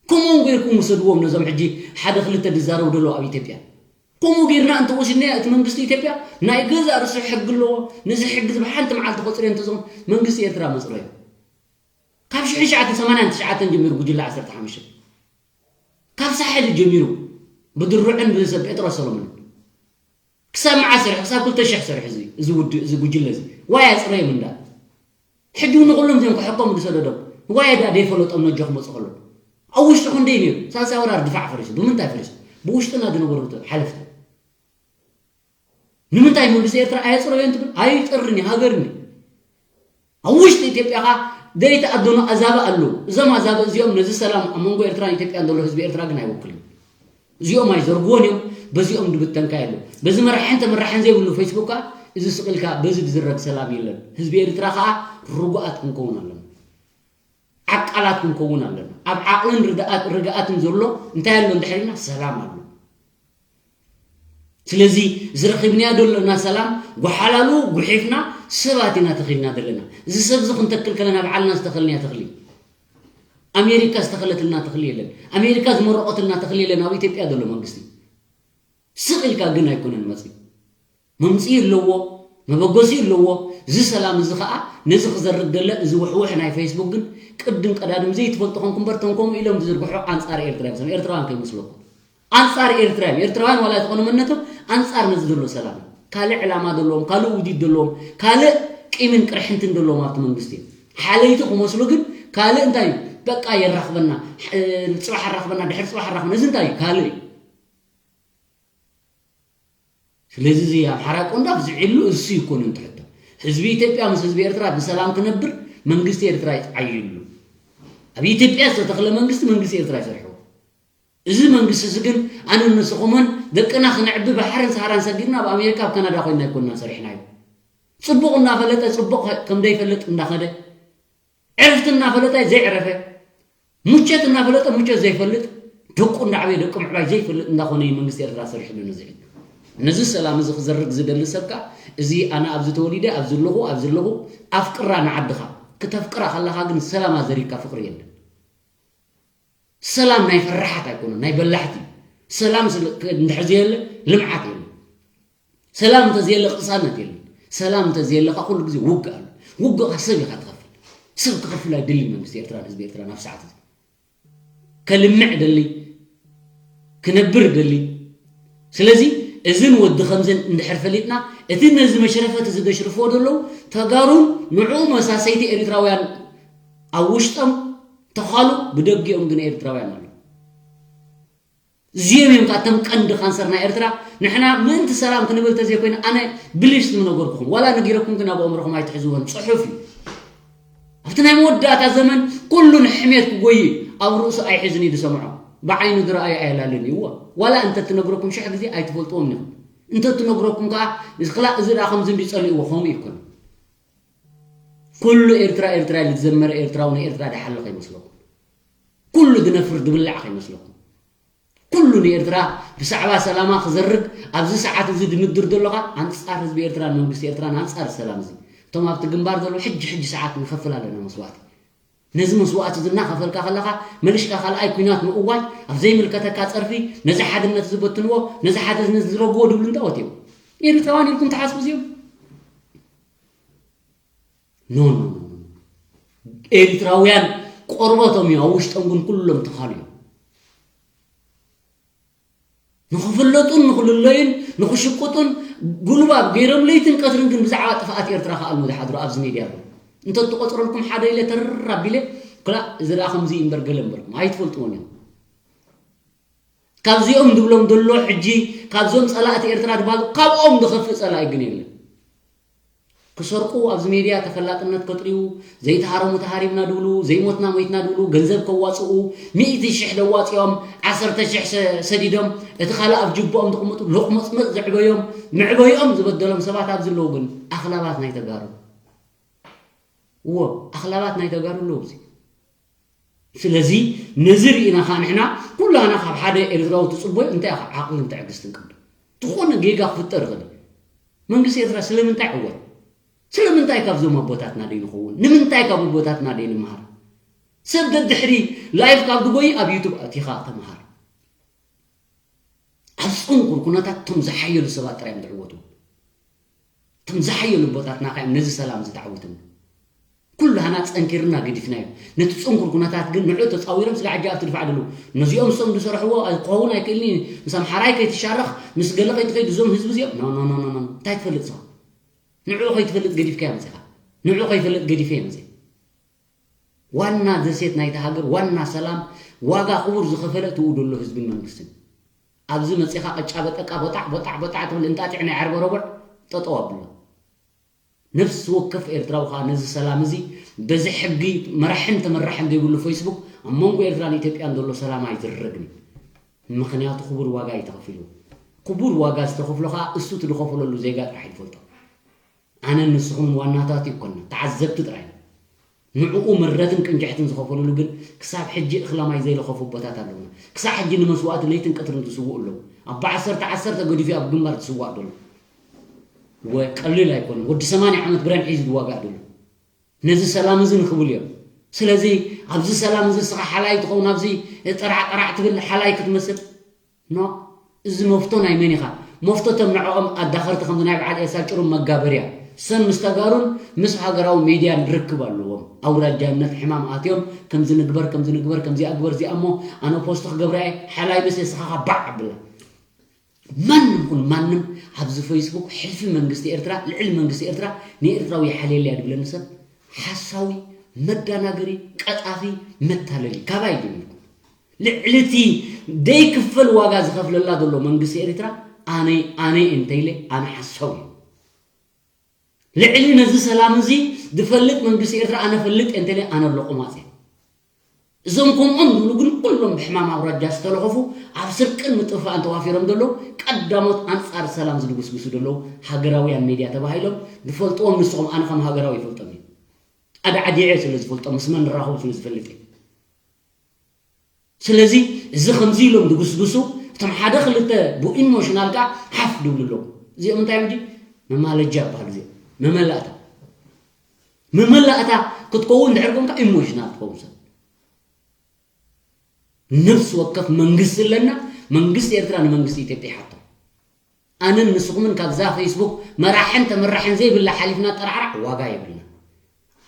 ከምኦም ገይርኩም ውሰድዎም ነዞም ሕጂ ሓደ ክልተ ዝዛረቡ ዘለዉ ኣብ ኢትዮጵያ። ከምኡ ገይርና እንተወሲድናዮ እቲ መንግስቲ ኢትዮጵያ ናይ ገዛእ ርእሱ ሕጊ ኣለዎ። ነዚ ሕጊ እዚ ብሓንቲ መዓልቲ ቆፅርዮ እንተዝኾን መንግስቲ ኤርትራ መፅረዮ። ካብ ሽሕን ትሽዓተን ሰማንያን ትሽዓተን ጀሚሩ ጉጅለ ዓሰርተ ሓሙሽተ ካብ ሳሕል ጀሚሩ ብድሩዕን ብሰብ ጴጥሮስ ሰሎሞን ክሳብ መዓስ ሰሪሑ? ክሳብ ክልተ ሽሕ ሰሪሑ እዚ እዚ ውድ እዚ ጉጅለ እዚ ዋይ ኣፅረዮም እንዳ ሕጂ እውን ንኩሎም እዚኦም ክሕኮም ዝሰደዶም ዋይ ዳ ደይፈለጦም ነጆ ክመፁ ከሎ ኣብ ውሽጢ ክንደይ ነይሩ ሳልሳይ ወራር ድፋዕ ፈሪሱ ብምንታይ ፈሪሱ ብውሽጥና ዝነበሩ ሓለፍቲ ንምንታይ መንግስቲ ኤርትራ ኣየፅረዮን ትብል ኣይፅርን እዩ ሃገርኒ ኣብ ውሽጢ ኢትዮጵያ ካ ዘይተኣደኑ ኣዛብእ ኣለዉ እዞም ኣዛብእ እዚኦም ነዚ ሰላም ኣብ መንጎ ኤርትራን ኢትዮጵያን ዘሎ ህዝቢ ኤርትራ ግን ኣይወክልን እዚኦም ኣይዘርግዎን እዮም በዚኦም ድብተንካ የለ በዚ መራሕን ተመራሕን ዘይብሉ ፌስቡክ ካ እዚ ስቕልካ በዚ ዝዝረግ ሰላም የለን ህዝቢ ኤርትራ ከዓ ርጉኣት ክንከውን ኣለና ዓቃላት ክንከውን ኣለና ኣብ ዓቕልን ርግኣትን ዘሎ እንታይ ኣሎ እንድሕሪና ሰላም ኣሎ ስለዚ ዝረኺብናዮ ዘለና ሰላም ጓሓላሉ ጉሒፍና ሰባት ኢና ተኺልና ዘለና እዚ ሰብ እዚ ክንተክል ከለና ባዕልና ዝተኸልናዮ ተኽሊ ኣሜሪካ ዝተኸለትልና ተኽሊ የለን ኣሜሪካ ዝመረቐትልና ተኽሊ የለን ኣብ ኢትዮጵያ ዘሎ መንግስቲ ስቕ ኢልካ ግን ኣይኮነን መፂ መምፅኢ ኣለዎ መበገሲ ኣለዎ እዚ ሰላም እዚ ከዓ ነዚ ክዘርግ ደለ እዚ ውሕውሕ ናይ ፌስቡክ ግን ቅድም ቀዳድም ዘይትፈልጡ ኮንኩም በር ተንኮም ኢሎም ዝዝርግሑ ኣንፃር ኤርትራ እዮም ኤርትራውያን ከይመስለኩም ኣንፃር ኤርትራ እዮም ኤርትራውያን ዋላ ዝኾነ መንነቶም ኣንፃር ነዚ ዘሎ ሰላም ካልእ ዕላማ ዘለዎም ካልእ ውዲድ ዘለዎም ካልእ ቂምን ቅርሕንትን ዘለዎም ኣብቲ መንግስቲ እዮም ሓለይቲ ክመስሉ ግን ካልእ እንታይ እዩ በቃ የራኽበና ጽባሕ ኣራኽበና ድሕር ጽባሕ ኣራኽበና እዚ እንታይ እዩ ካልእ እዩ ስለዚ እዚ ኣምሓራ ቆንዳፍ ዝዒሉ እሱ ይኮን እንትሕቶ ህዝቢ ኢትዮጵያ ምስ ህዝቢ ኤርትራ ብሰላም ክነብር መንግስቲ ኤርትራ ይዓይሉ ኣብ ኢትዮጵያ ዝተተኽለ መንግስቲ መንግስቲ ኤርትራ ይሰርሕዎ እዚ መንግስቲ እዚ ግን ኣነ ንስኹምን ደቅና ክነዕቢ ባሕርን ሰሃራን ሰጊድና ኣብ ኣሜሪካ ኣብ ካናዳ ኮይና ኣይኮንና ሰሪሕናዮ ጽቡቕ እናፈለጠ ጽቡቕ ከም ዘይፈልጥ እንዳኸደ ዕርፍቲ እናፈለጠ ዘይዕረፈ፣ ሙቸት እናፈለጠ ሙቸት ዘይፈልጥ፣ ደቁ እንዳዕበየ ደቁ ምዕባይ ዘይፈልጥ እንዳኾነ እዩ መንግስቲ ኤርትራ ሰሪሕሉ ነዚ ሕጂ። ነዚ ሰላም እዚ ክዘርግ ዝደሊ ሰብ ከኣ እዚ ኣነ ኣብዚ ተወሊደ ኣብዚ ኣለኹ ኣብዚ ኣለኹ ኣፍቅራ ንዓድኻ። ክተፍቅራ ከለኻ ግን ሰላማ ዘሪግካ ፍቕሪ የለን። ሰላም ናይ ፈራሓት ኣይኮነን፣ ናይ በላሕቲ እዩ። ሰላም እንድሕር ዘየለ ልምዓት የለን። ሰላም እንተዘየለ ቅሳነት የለን። ሰላም እንተዘየለ ከዓ ኩሉ ግዜ ውግእ ኣሎ። ውግእካ ሰብ ኢኻ ትኸፍል። ሰብ ክኸፍል ኣይደልን መንግስቲ ኤርትራን ህዝቢ ኤርትራን ኣብ ሰዓት እዚ። ከልምዕ ደሊ፣ ክነብር ደሊ። ስለዚ እዝን ወዲ ከምዝን እንድሕር ፈሊጥና እቲ ነዚ መሽረፈት እዚ ዘሽርፍዎ ዘለዉ ተጋሩን ንዕኡ መሳሰይቲ ኤርትራውያን ኣብ ውሽጦም ተዃሉ ብደጊኦም ግን ኤርትራውያን ኣለዉ። እዚኦም እዮም ከኣ እቶም ቀንዲ ካንሰር ናይ ኤርትራ። ንሕና ምእንቲ ሰላም ክንብል ተዘይኮይኑ ኣነ ብሊስት ምነገርኩኹም ዋላ ነጊረኩም ግን ኣብ ኣእምሮኹም ኣይትሕዝዎን ጽሑፍ እዩ ኣብቲ ናይ መወዳእታ ዘመን ኩሉ ንሕሜት ክጎይ ኣብ ርእሱ ኣይሕዝን እዩ ዝሰምዖ ብዓይኑ ዝረኣዩ ኣየላልን እዩ እዋ ዋላ እንተ ትነግረኩም ሽሕ ግዜ ኣይትፈልጥዎም ኢኹም እንተትነግረኩም ከዓ፣ እዚ ክላ-፣ እዚ ደኣ ከምዚ እንዲ ጸሊእዎ ከምኡ ይኮን። ኩሉ ኤርትራ፣ ኤርትራ ኢሉ ዝዘመረ ኤርትራዊ ንኤርትራ ደሓለ ከይመስለኩም። ኩሉ ዝነፍር ዝብላዕ ከይመስለኩም። ኩሉ ንኤርትራ ብዛዕባ ሰላማ ክዘርግ ኣብዚ ሰዓት እዚ ድምድር ዘሎ ኸኣ ኣንጻር ህዝቢ ኤርትራን መንግስቲ ኤርትራን ኣንጻር ሰላም እዚ። እቶም ኣብቲ ግንባር ዘለዉ ሕጂ ሕጂ ሰዓት ንኸፍል ኣለና መስዋእቲ። ነዚ መስዋእቲ እዚ እናኸፈልካ ከለኻ፣ መልሽካ ካልኣይ ኲናት ምእዋጅ፣ ኣብ ዘይምልከተካ ጸርፊ፣ ነዚ ሓድነት ዝበትንዎ፣ ነዚ ሓድነት ዝረግዎ ድብሉ እንታወት እዮም? ኤርትራውያን ኢልኩም ትሓስቡ እዚኦም? ኖ፣ ኖ፣ ኖ፣ ኖ። ኤርትራውያን ቆርበቶም እዩ፣ ኣብ ውሽጦም ግን ኩሎም ተኻሉ እዮም። ንኽፍለጡን ንኽልለዩን ንኽሽቅጡን ጉልባብ ገይሮም ለይትን ቀትርን ግን ብዛዕባ ጥፍኣት ኤርትራ ክኣልሙ ዝሓድሩ ኣብዚ ሜድያ ኣለዉ። እንተትቆጽረልኩም ሓደ ኢለ ተር ኣቢለ፣ ክላእ እዚ ደኣ ከምዚ እዩ እምበር ገለ እምበልኩም ኣይትፈልጥዎን እዮም። ካብዚኦም ድብሎም ዘሎ ሕጂ ካብዞም ጸላእቲ ኤርትራ ድባሉ ካብኦም ዝኸፍእ ጸላኢ ግን የለን። ክሰርቁ ኣብዚ ሜድያ ተፈላጥነት ከጥርዩ፣ ዘይተሃረሙ ተሃሪምና ድብሉ፣ ዘይሞትና ሞይትና ድብሉ፣ ገንዘብ ከዋጽኡ፣ ሚእቲ ሽሕ ደዋጽኦም፣ ዓሰርተ ሽሕ ሰ-፣ ሰዲዶም፣ እቲ ካልእ ኣብ ጅቦኦም ዝቕምጡ፣ ሎቕመጽመጽ ዘዕበዮም፣ መዕበይኦም ዝበደሎም ሰባት ኣብዚ ኣለዉ። ግን ኣኽላባት ናይ ተጋሩ፣ እዎ፣ ኣኽላባት ናይ ተጋሩ ኣለዉ ኣብዚ። ስለዚ ነዚ ርኢና ኸኣ ንሕና ኩላና ካብ ሓደ ኤርትራዊ ትጽቦ እንታይ ኢኻ ዓቕልን ትዕግስትን ቅድም ዝኾነ ጌጋ ክፍጠር ይኽእል እዩ። መንግስቲ ኤርትራ ስለምንታይ ዕወት? ስለምንታይ ካብዞም ኣቦታትና ደይንኸውን? ንምንታይ ካብ ኣቦታትና ደይንመሃር? ሰብ ደድሕሪ ላይፍ ካብ ድጎይ ኣብ ዩቱብ ኣቲኻ ተመሃር። ኣብ ጽንኩር ኩነታት እቶም ዝሓየሉ ሰባት ጥራይ እዮም ዝዕወቱ። እቶም ዝሓየሉ ኣቦታትና ከ ነዚ ሰላም እዚ ተዓዊቶም። ኩላህና ጸንኪርና ገዲፍናዮ። ነቲ ጽንኩር ኩነታት ግን ንዕኡ ተጻዊሮም ስጋዕ ሕጂ ኣብቲ ድፋዕ ደለዉ። ነዚኦም እሶም ዝሰርሕዎ ክኸውን ኣይክእልን እዩ። ምስ ኣምሓራይ ከይትሻረኽ፣ ምስ ገለ ከይትኸይድ እዞም ህዝቢ እዚኦም፣ ኖ፣ ኖ፣ ኖ፣ ኖ፣ ኖ። እንታይ ትፈልጥ ኢኻ? ንዕኡ ከይትፈልጥ ገዲፍካዮ መጺኻ። ንዕኡ ከይፈልጥ ገዲፈ እየ መጺአ። ዋና ደሴት ናይታ ሃገር፣ ዋና ሰላም፣ ዋጋ ክቡር ዝኸፈለ እትኡ ደሎ ህዝብን መንግስትን። ኣብዚ መጺኻ ቅጫ በጠቃ ቦጣዕ፣ ቦጣዕ፣ ቦጣዕ ትብል እንጣጢዕ ናይ ዓርበ ረቡዕ ጠጠው ኣብሎ። ነፍሲ ወከፍ ኤርትራዊ ኸኣ ነዚ ሰላም እዚ በዚ ሕጊ መራሕን ተመራሕን ዘይብሉ ፌስቡክ ኣብ መንጎ ኤርትራን ኢትዮጵያን ዘሎ ሰላም ኣይዝረግን እዩ። ምኽንያቱ ክቡር ዋጋ እዩ ተኸፊልዎ። ክቡር ዋጋ ዝተኸፍሎ ኸኣ እሱ እቲ ዝኸፈለሉ ዜጋ ጥራሕ እዩ ዝፈልጦ። ኣነን ንስኹምን ዋናታት ይኮንና፣ ተዓዘብቲ ጥራይ ኢና። ንዕኡ ምረትን ቅንጅሕትን ዝኸፈሉሉ ግን ክሳብ ሕጂ እኽለ ማይ ዘይለኸፉ ኣቦታት ኣለዉና። ክሳብ ሕጂ ንመስዋእቲ ለይትን ቀትርን ዝስውኡ ኣለዉ። ኣቦ ዓሰርተ ዓሰርተ ገዲፉ ኣብ ግንባር ዝስዋእ ዘሎ። ወ-፣ ቀሊል ኣይኮነን። ወዲ ሰማንያ ዓመት ብረን ሒዙ ዝዋጋእ ዘሎ። ነዚ ሰላም እዚ ንኽብሉ እዮም። ስለዚ ኣብዚ ሰላም እዚ እስኻ ሓላይ ትኸውን፣ ኣብዚ ጠራዕ ጠራዕ ትብል ሓላይ ክትመስል ኖ፣ እዚ መፍቶ ናይ መን ኢኻ? መፍቶ እቶም ንዕኦም ኣዳኸርቲ ከምዚ ናይ በዓል ኤልሳ ጭሩም መጋበርያ። ሰን ምስ ተጋሩን ምስ ሃገራዊ ሜድያን ርክብ ኣለዎም። ኣውራጃነት ሕማም ኣትዮም፣ ከምዚ ንግበር፣ ከምዚ ንግበር፣ ከምዚኣ ግበር፣ እዚኣ እሞ ኣነ ፖስት ክገብራ እየ፣ ሓላይ ምስ እስኻኻ ባዕ ኣብላ። ማንም ኩን ማንም ኣብዚ ፌስቡክ ሕልፊ መንግስቲ ኤርትራ፣ ልዕሊ መንግስቲ ኤርትራ፣ ንኤርትራዊ ይሓልየለያ ድብለኒ ሰብ ሓሳዊ፣ መዳናገሪ፣ ቀጣፊ፣ መታለሊ ካባይ ጀሚርኩም። ልዕሊ እቲ ደይክፈል ዋጋ ዝኸፍለላ ዘሎ መንግስቲ ኤርትራ ኣነ፣ ኣነ እንተኢለ ኣነ ሓሳዊ እየ። ልዕሊ ነዚ ሰላም እዚ ዝፈልጥ መንግስቲ ኤርትራ ኣነ ፈልጥ እየ እንተኢለ ኣነ ሎቑማጽ እየ። እዞም ከምኦም ዝብሉ ግን ኩሎም ብሕማም ኣውራጃ ዝተለኸፉ ኣብ ስርቅን ምጥፍፋእን ተዋፊሮም ዘለዉ ቀዳሞት ኣንጻር ሰላም ዝድጉስጉሱ ዘለዉ ሃገራውያን ሜድያ ተባሂሎም ዝፈልጥዎም ንስኹም ኣነ ከም ሃገራዊ ይፈልጦም እየ። ኣዳዕዲዐ ስለ ዝፈልጦም ምስ መን ንራኸቡ ስለ ዝፈልጥ እየ። ስለዚ እዚ ከምዚ ኢሎም ድጉስጉሱ እቶም ሓደ ክልተ ብኢሞሽናል ከዓ ሓፍ ድብሉ ኣለዉ። እዚኦም እንታይ እዮም? መማለጃ ይበሃሉ እዚኦም። መመላእታ። መመላእታ ክትከውን ድሕር ኮንካ ኢሞሽናል ትኸውን ሰብ። ነፍሲ ወከፍ መንግስቲ ኣለና። መንግስቲ ኤርትራ ንመንግስቲ ኢትዮጵያ ይሓቶ። ኣነን ንስኹምን ካብዛ ፌስቡክ መራሕን ተመራሕን ዘይብላ ሓሊፍና ጠራዕራዕ ዋጋ የብልና።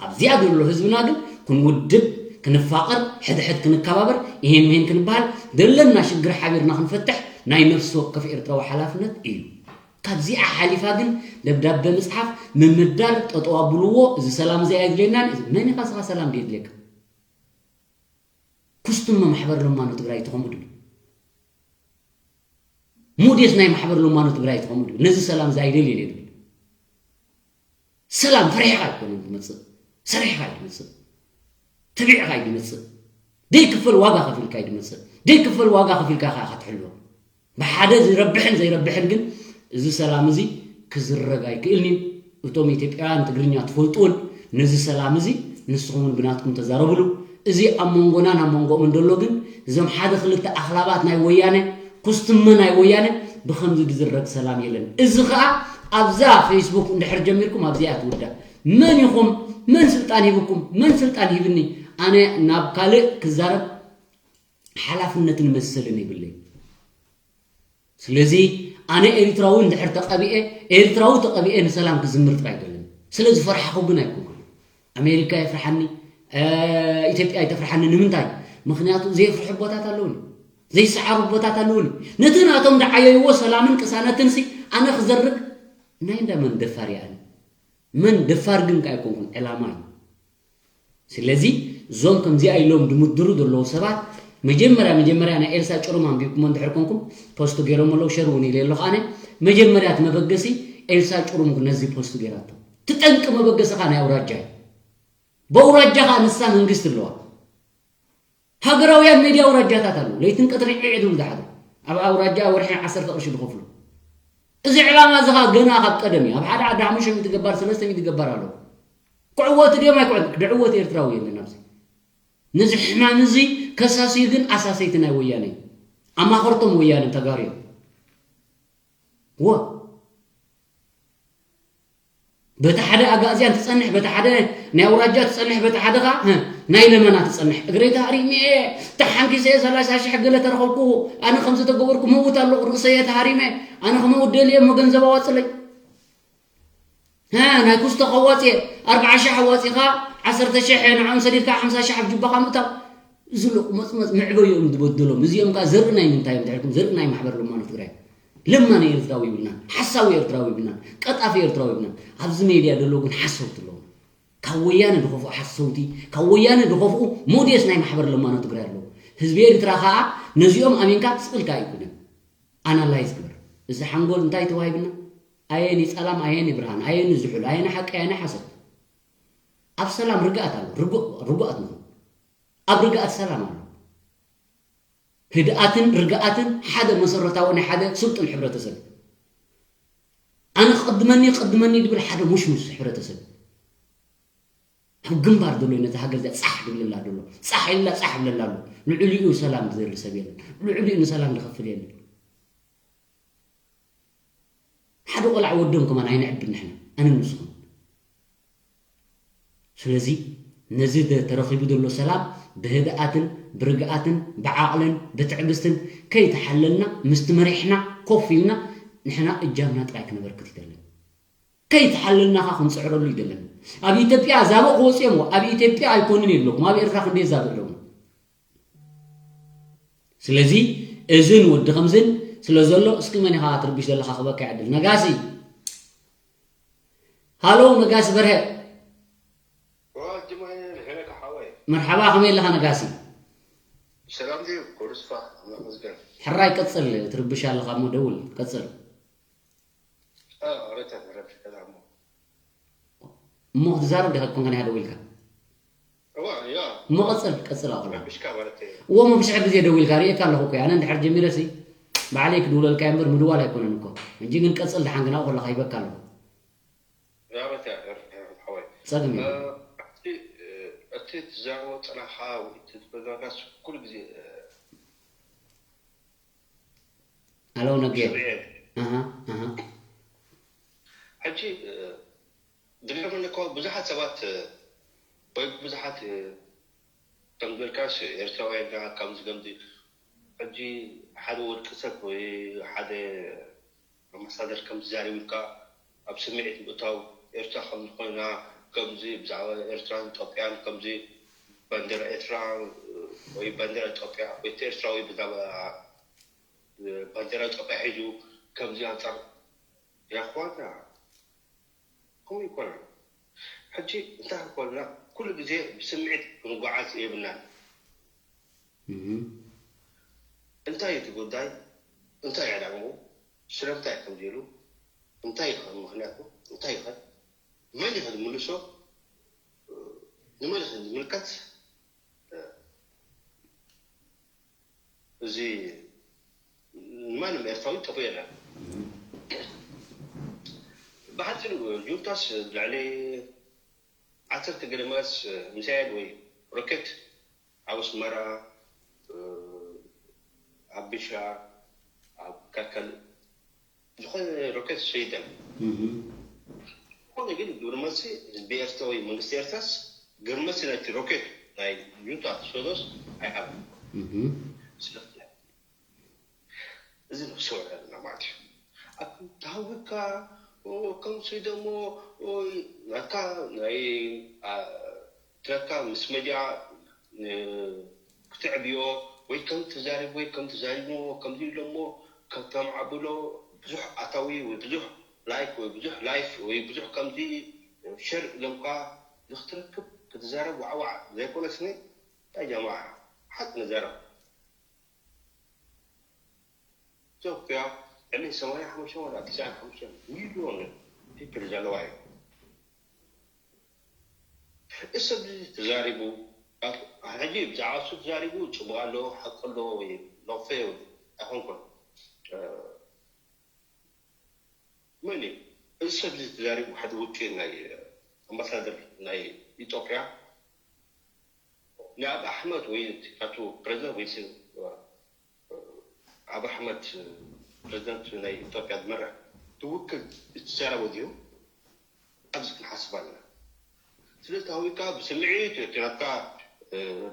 ኣብዚኣ ዘሎ ህዝብና ግን ክንውድብ፣ ክንፋቐር፣ ሕድሕድ ክንከባበር፣ ይሄን ምሄን ክንበሃል፣ ዘለና ሽግር ሓቢርና ክንፈትሕ ናይ ነፍሲ ወከፍ ኤርትራዊ ሓላፍነት እዩ። ካብዚኣ ሓሊፋ ግን ደብዳበ ምጽሓፍ፣ ምምዳር፣ ጠጠው ኣብልዎ፣ እዚ ሰላም እዚ ኣየድልየናን፣ እዚ መን ኢኻ እስኻ ሰላም ድየድልየካ? ኩስትሞ ማሕበር ለማኖ ትግራይ ተኸምኡ ድብል። ሙዴስ ናይ ማሕበር ለማኖ ትግራይ ተኸምኡ ድብል። ነዚ ሰላም እዚ ኣይደልየን እየ ድብል። ሰላም ፈሪሕኻ ኣይኮነን ዝመጽእ። ሰሪሕኻ እዩ ዝመጽእ። ተቢዕኻ እዩ ዝመጽእ። ደይክፈል ዋጋ ከፊልካ እዩ ዝመጽእ። ደይክፈል ዋጋ ከፊልካ ኢኻ ክትሕልዎ። ብሓደ ዝረብሕን ዘይረብሕን ግን እዚ ሰላም እዚ ክዝረግ ኣይክእልን እዩ። እቶም ኢትዮጵያውያን ትግርኛ ትፈልጡ እውን ነዚ ሰላም እዚ ንስኹም እውን ብናትኩም ተዛረብሉ። እዚ ኣብ መንጎናን ኣብ መንጎኦምን ዘሎ ግን እዞም ሓደ ክልተ ኣኽላባት ናይ ወያነ፣ ኩስትመ ናይ ወያነ ብኸምዚ ዝዝረግ ሰላም የለን። እዚ ኸኣ ኣብዛ ፌስቡክ እንድሕር ጀሚርኩም ኣብዚኣ ትውዳእ። መን ኢኹም? መን ስልጣን ሂብኩም? መን ስልጣን ሂብኒ? ኣነ ናብ ካልእ ክዛረብ ሓላፍነትን መሰልን የብለይ። ስለዚ ኣነ ኤሪትራዊ እንድሕር ተቐቢኤ፣ ኤሪትራዊ ተቐቢኤ ንሰላም ክዝምር ጥራይ ኣይደልን። ስለ ዝፈርሓኹ ግን ኣይኮንኩን። ኣሜሪካ የፍርሓኒ፣ እ፣ ኢትዮጵያ ኣይተፍርሓኒ። ንምንታይ? ምኽንያቱ ዘየፍርሑ ቦታት ኣለውኒ፣ ዘይሰዓሩ ቦታት ኣለውኒ። ነቲ ናቶም ዝዓየይዎ ሰላምን ቅሳነትን ሲ ኣነ ክዘርግ ናይ እንዳ መን ደፋር እየ ኣነ? መን ደፋር ግን ከ ኣይኮንኩን፣ ዕላማ እዩ። ስለዚ እዞም ከምዚኣ ኢሎም ድምድሩ ዘለዉ ሰባት መጀመርያ መጀመርያ ናይ ኤልሳ ጭሩም ኣንቢብኩሞ እንድሕር ኮንኩም ፖስት ገይሮም ኣለዉ፣ ሸር እውን ኢለ ኣለኹ ኣነ። መጀመርያ እቲ መበገሲ ኤልሳ ጭሩም ነዚ ፖስት ገይራቶ። እቲ ጠንቂ መበገሲ ኸኣ ናይ ኣውራጃ እዩ። በውራጃ ኸኣ ንሳ መንግስቲ ኣለዋ። ሃገራውያን ሜድያ ኣውራጃታት ኣለዉ። ለይትን ቀትርን ዒዕ ዝብሉ ዝሓድሩ። ኣብ ኣውራጃ ወርሒ ዓሰርተ ቅርሺ ዝኸፍሉ። እዚ ዕላማ እዚ ኸኣ ገና ካብ ቀደም እዩ። ኣብ ሓደ ዓዲ ሓሙሽተ ሚእቲ ገባር፣ ሰለስተ ሚእቲ ገባር ኣለዉ። ክዕወቱ ድዮም ኣይክዕወቱ? ድዕወት ኤርትራዊ የለን ኣብዚ። ነዚ ሕማም እዚ ከሳስዩ ግን ኣሳሰይቲ ናይ ወያነ እዩ። ኣማኸርቶም ወያነ ተጋሩ እዮም። ወ በቲ ሓደ ኣጋእዝያን ትጸንሕ፣ በቲ ሓደ ናይ ኣውራጃ ትጸንሕ፣ በቲ ሓደ ኸኣ፣ ህ፣ ናይ ለመና ትጸንሕ። እግረይ ተሃሪመ እየ፣ ተሓንኪሰ እየ፣ ሰላሳ ሽሕ ገለ ተረኸብኩ፣ ኣነ ከምዚ ተገበርኩ፣ ምውት ኣለኹ፣ ርእሰይ እየ ተሃሪመ፣ ኣነ ክመውት ደልየ እሞ ገንዘብ ኣዋጽለይ። ሀ፣ ናይ ኩስቶ ከዋጽየ፣ ኣርብዓ ሺሕ ኣዋጺኻ፣ ዓሰርተ ሺሕ ንዕኦም ሰዲድካ፣ ሓምሳ ሺሕ ኣብ ጅባኻ ምእታው። እዚ ሎቕመጽመጽ መዕበይኦም ዝበደሎም። እዚኦም ከኣ ዘርኢ ናይ ምንታይ እዮም ድሕርኩም? ዘርኢ ናይ ማሕበር ለማኖ ትግራይ። ለማኒ ኤርትራዊ ይብልናን፣ ሓሳዊ ኤርትራዊ ይብልናን፣ ቀጣፊ ኤርትራዊ ይብልናን። ኣብዚ ሜድያ ዘለዉ ግን ሓሰውቲ ኣለዉ። ካብ ወያነ ዝኸፍኡ ሓሰውቲ፣ ካብ ወያነ ዝኸፍኡ ሞዴስ ናይ ማሕበር ለማኖ ትግራይ ኣለዉ። ህዝቢ ኤርትራ ከኣ ነዚኦም ኣሚንካ ስቕ ኢልካ ኣይኮነን። ኣናላይዝ ግበር። እዚ ሓንጎል እንታይ ተዋሂብና? ኣየን እዩ ጸላም፣ ኣየን እዩ ብርሃን፣ ኣየን እዩ ዝሑል፣ ኣየን ሓቂ፣ ኣየን ሓሶት? ኣብ ሰላም ርግኣት ኣሎ። ርጉእ-፣ ርጉኣት ንኹን። ኣብ ርግኣት ሰላም ኣሎ። ህድኣትን ርግኣትን ሓደ መሰረታዊ ናይ ሓደ ስልጡን ሕብረተሰብ። ኣነ ክቕድመኒ፣ ክቕድመኒ ዝብል ሓደ ሙሽሙሽ ሕብረተሰብ። ኣብ ግንባር ዘሎ እዩ ነዛ ሃገር እዚኣ ጻሕ ዝብለላ ዘሎ። ጻሕ ኢላ ጻሕ ይብለላ ኣሎ። ልዕሊኡ ሰላም ዝደሊ ሰብ የለን። ልዕሊኡ ንሰላም ዝኸፍል የለን። ሓደ ቆልዓ ወዶም ከማን ኣይነዕብን ንሕና፣ ኣነ ንስኹም። ስለዚ ነዚ ተ-፣ ተረኺቡ ዘሎ ሰላም ብህድኣትን ብርግኣትን ብዓቕልን ብትዕግስትን ከይተሓለልና ምስቲ መሪሕና ኮፍ ኢልና ንሕና እጃምና ጥራይ ክነበርክት ይደለን። ከይተሓለልና ኸኣ ክንጽዕረሉ ይደለን። ኣብ ኢትዮጵያ ዛብእ ክወጽኦም፣ ኣብ ኢትዮጵያ ኣይኮኑን የለኹም፣ ኣብ ኤርትራ ክንደይ ዛብእ ኣለዉ። ስለዚ እዝን ወዲ ከምዝን ስለ ዘሎ፣ እስኪ መን ኢኻ ትርብሽ ዘለኻ ክበካ ይዕድል። ነጋሲ። ሃሎ ነጋሲ በርሀ። ዋጅማየ ንሕነካ ሓወይ። መርሓባ፣ ከመይ ኣለኻ ነጋሲ? ሰላም ድዩ? ኩሉ ስፋ፣ ኣምላኽ መስገን። ሕራይ ቀጽል፣ ትርብሽ ኣለኻ እሞ ደውል፣ ቀጽል። አ፣ ኣረታ ተረብሽ ከላ እሞ። እሞ ክትዛረብ ዲኻ ኮንካ ናይ ሓደ ውኢልካ? እዋ፣ ያ። እሞ ቀጽል፣ ቀጽል ኣቕርባ። ረብሽካ ማለት እዩ። እዎ፣ እሞ ብዙሕ ግዜ ደዊልካ ርእየካ ኣለኹ እኮ። ኣነ እንድሕር ጀሚረሲ ባዕለይ ክድውለልካ እየ እምበር ምድዋል ኣይኮነን እኮ። ሕጂ ግን ቀጽል፣ ደሓን ግን ኣብኡ ከለኻ ሂበካ ኣለኹ። ያ፣ ኣረታ፣ ኣረታ፣ ሓወይ። ጸገም እ፣ የለን። እቲ፣ እ፣ እቲ ትዛረቦ ጽናኻ ወይ እቲ ትዛረቦ ኩሉ ግዜ፣ እ፣ ኣሎ ነጌ። ሽዑ እየ። ኣሃ፣ ኣሃ። ሕጂ፣ እ፣ ዝገርመኒ እኮ ብዙሓት ሰባት፣ እ፣ ወይ ብዙሓት፣ እ፣ ከም ዝበልካስ ኤርትራውያን ኢና፣ ከምዚ ከምዚ። ሕጂ ሓደ ውልቂ ሰብ ወይ ሓደ ኣምባሳደር ከምዚ ዛሪቡ ኢልካ ኣብ ስምዒት ምእታው፣ ኤርትራ ከምዚ ኮይና፣ ከምዚ ብዛዕባ ኤርትራን ኢትዮጵያን ከምዚ ባንዴራ ኤርትራ ወይ ባንዴራ ኢትዮጵያ ወይ እቲ ኤርትራዊ ብዛዕባ ባንዴራ ኢትዮጵያ ሒዙ ከምዚ ኣንጻር የኣኽዋትና ከምኡ ኣይኮነን። ሕጂ እንታይ ክንኮንና ኩሉ ግዜ ብስምዒት ክንጓዓዝ የብልናን። እህ። እንታይ እዩ እቲ ጉዳይ? እንታይ እዩ ዕላምኡ? ስለምንታይ ከምዚ ኢሉ? እንታይ ይኸውን ምኽንያቱ? እንታይ ይኸውን? መን እዩ ዝምልሶ? ንመን እዩ ዝምልከት? እዚ ንማንም ኤርትራዊ ጠፍኡ የለን። ዩንታስ ልዕሊ ዓሰርተ ገለ መስ ሚሳይል ወይ ሮኬት ኣብ ኣስመራ፣ ኣብ ብሻ፣ ኣብ ካልካል ዝኾነ ሮኬት ሰይደን። ዝኾነ ግን ግብረ መልሲ ህዝቢ ኤርትራ ወይ መንግስቲ ኤርትራስ ግብረ መልሲ ናይቲ ሮኬት ናይ ዩንታ ሰዶስ ኣይሃብን። ስለዚ እዚ ንክሰውዕ ኣለና ማለት እዩ። ኣብ ተሃዊካ ከም ሰይደሞ ናትካ ናይ ትረካ ምስ መዲያ ክትዕብዮ ወይ ከም ተዛሪቡ ወይ ከም ተዛሪቡ ከምዚ ኢሎሞ ከም ተማዕብሎ ብዙሕ ኣታዊ ወይ ብዙሕ ላይክ ወይ ብዙሕ ላይፍ ወይ ብዙሕ ከምዚ ሸር ኢሎምካ ንክትረክብ ክትዛረብ ዋዕዋዕ ዘይኮነስኒ ያ ጀማዓ ሓቅ ንዛረብ። ኢትዮጵያ ልዕሊ ሰማንያ ሓሙሽተ ወላ ትስዓን ሓሙሽተ ሚልዮን ፒፕል ዘለዋ እዩ። እሰብ ተዛሪቡ ሕጂ ብዛዕባ እሱ ተዛሪቡ ፅቡቅ ኣለዎ ሓቂ ኣለዎ ወይ ነቕፈ የብሉ ኣይኮንኩን። መን እዩ እዚ ሰብ እዚ ተዛሪቡ ሓደ ውጭ ናይ ኣምባሳደር ናይ ኢትዮጵያ ንኣብ ኣሕመድ ወይ ናቱ ፕሬዚደንት ወይ ኣብ ኣሕመድ ፕሬዚደንት ናይ ኢትዮጵያ ዝመርሕ ትውክል እትዛረቦ ድዩ? ኣብዚ ክንሓስብ ኣለና። ስለዚ ታዊካ ብስምዒት ትረካ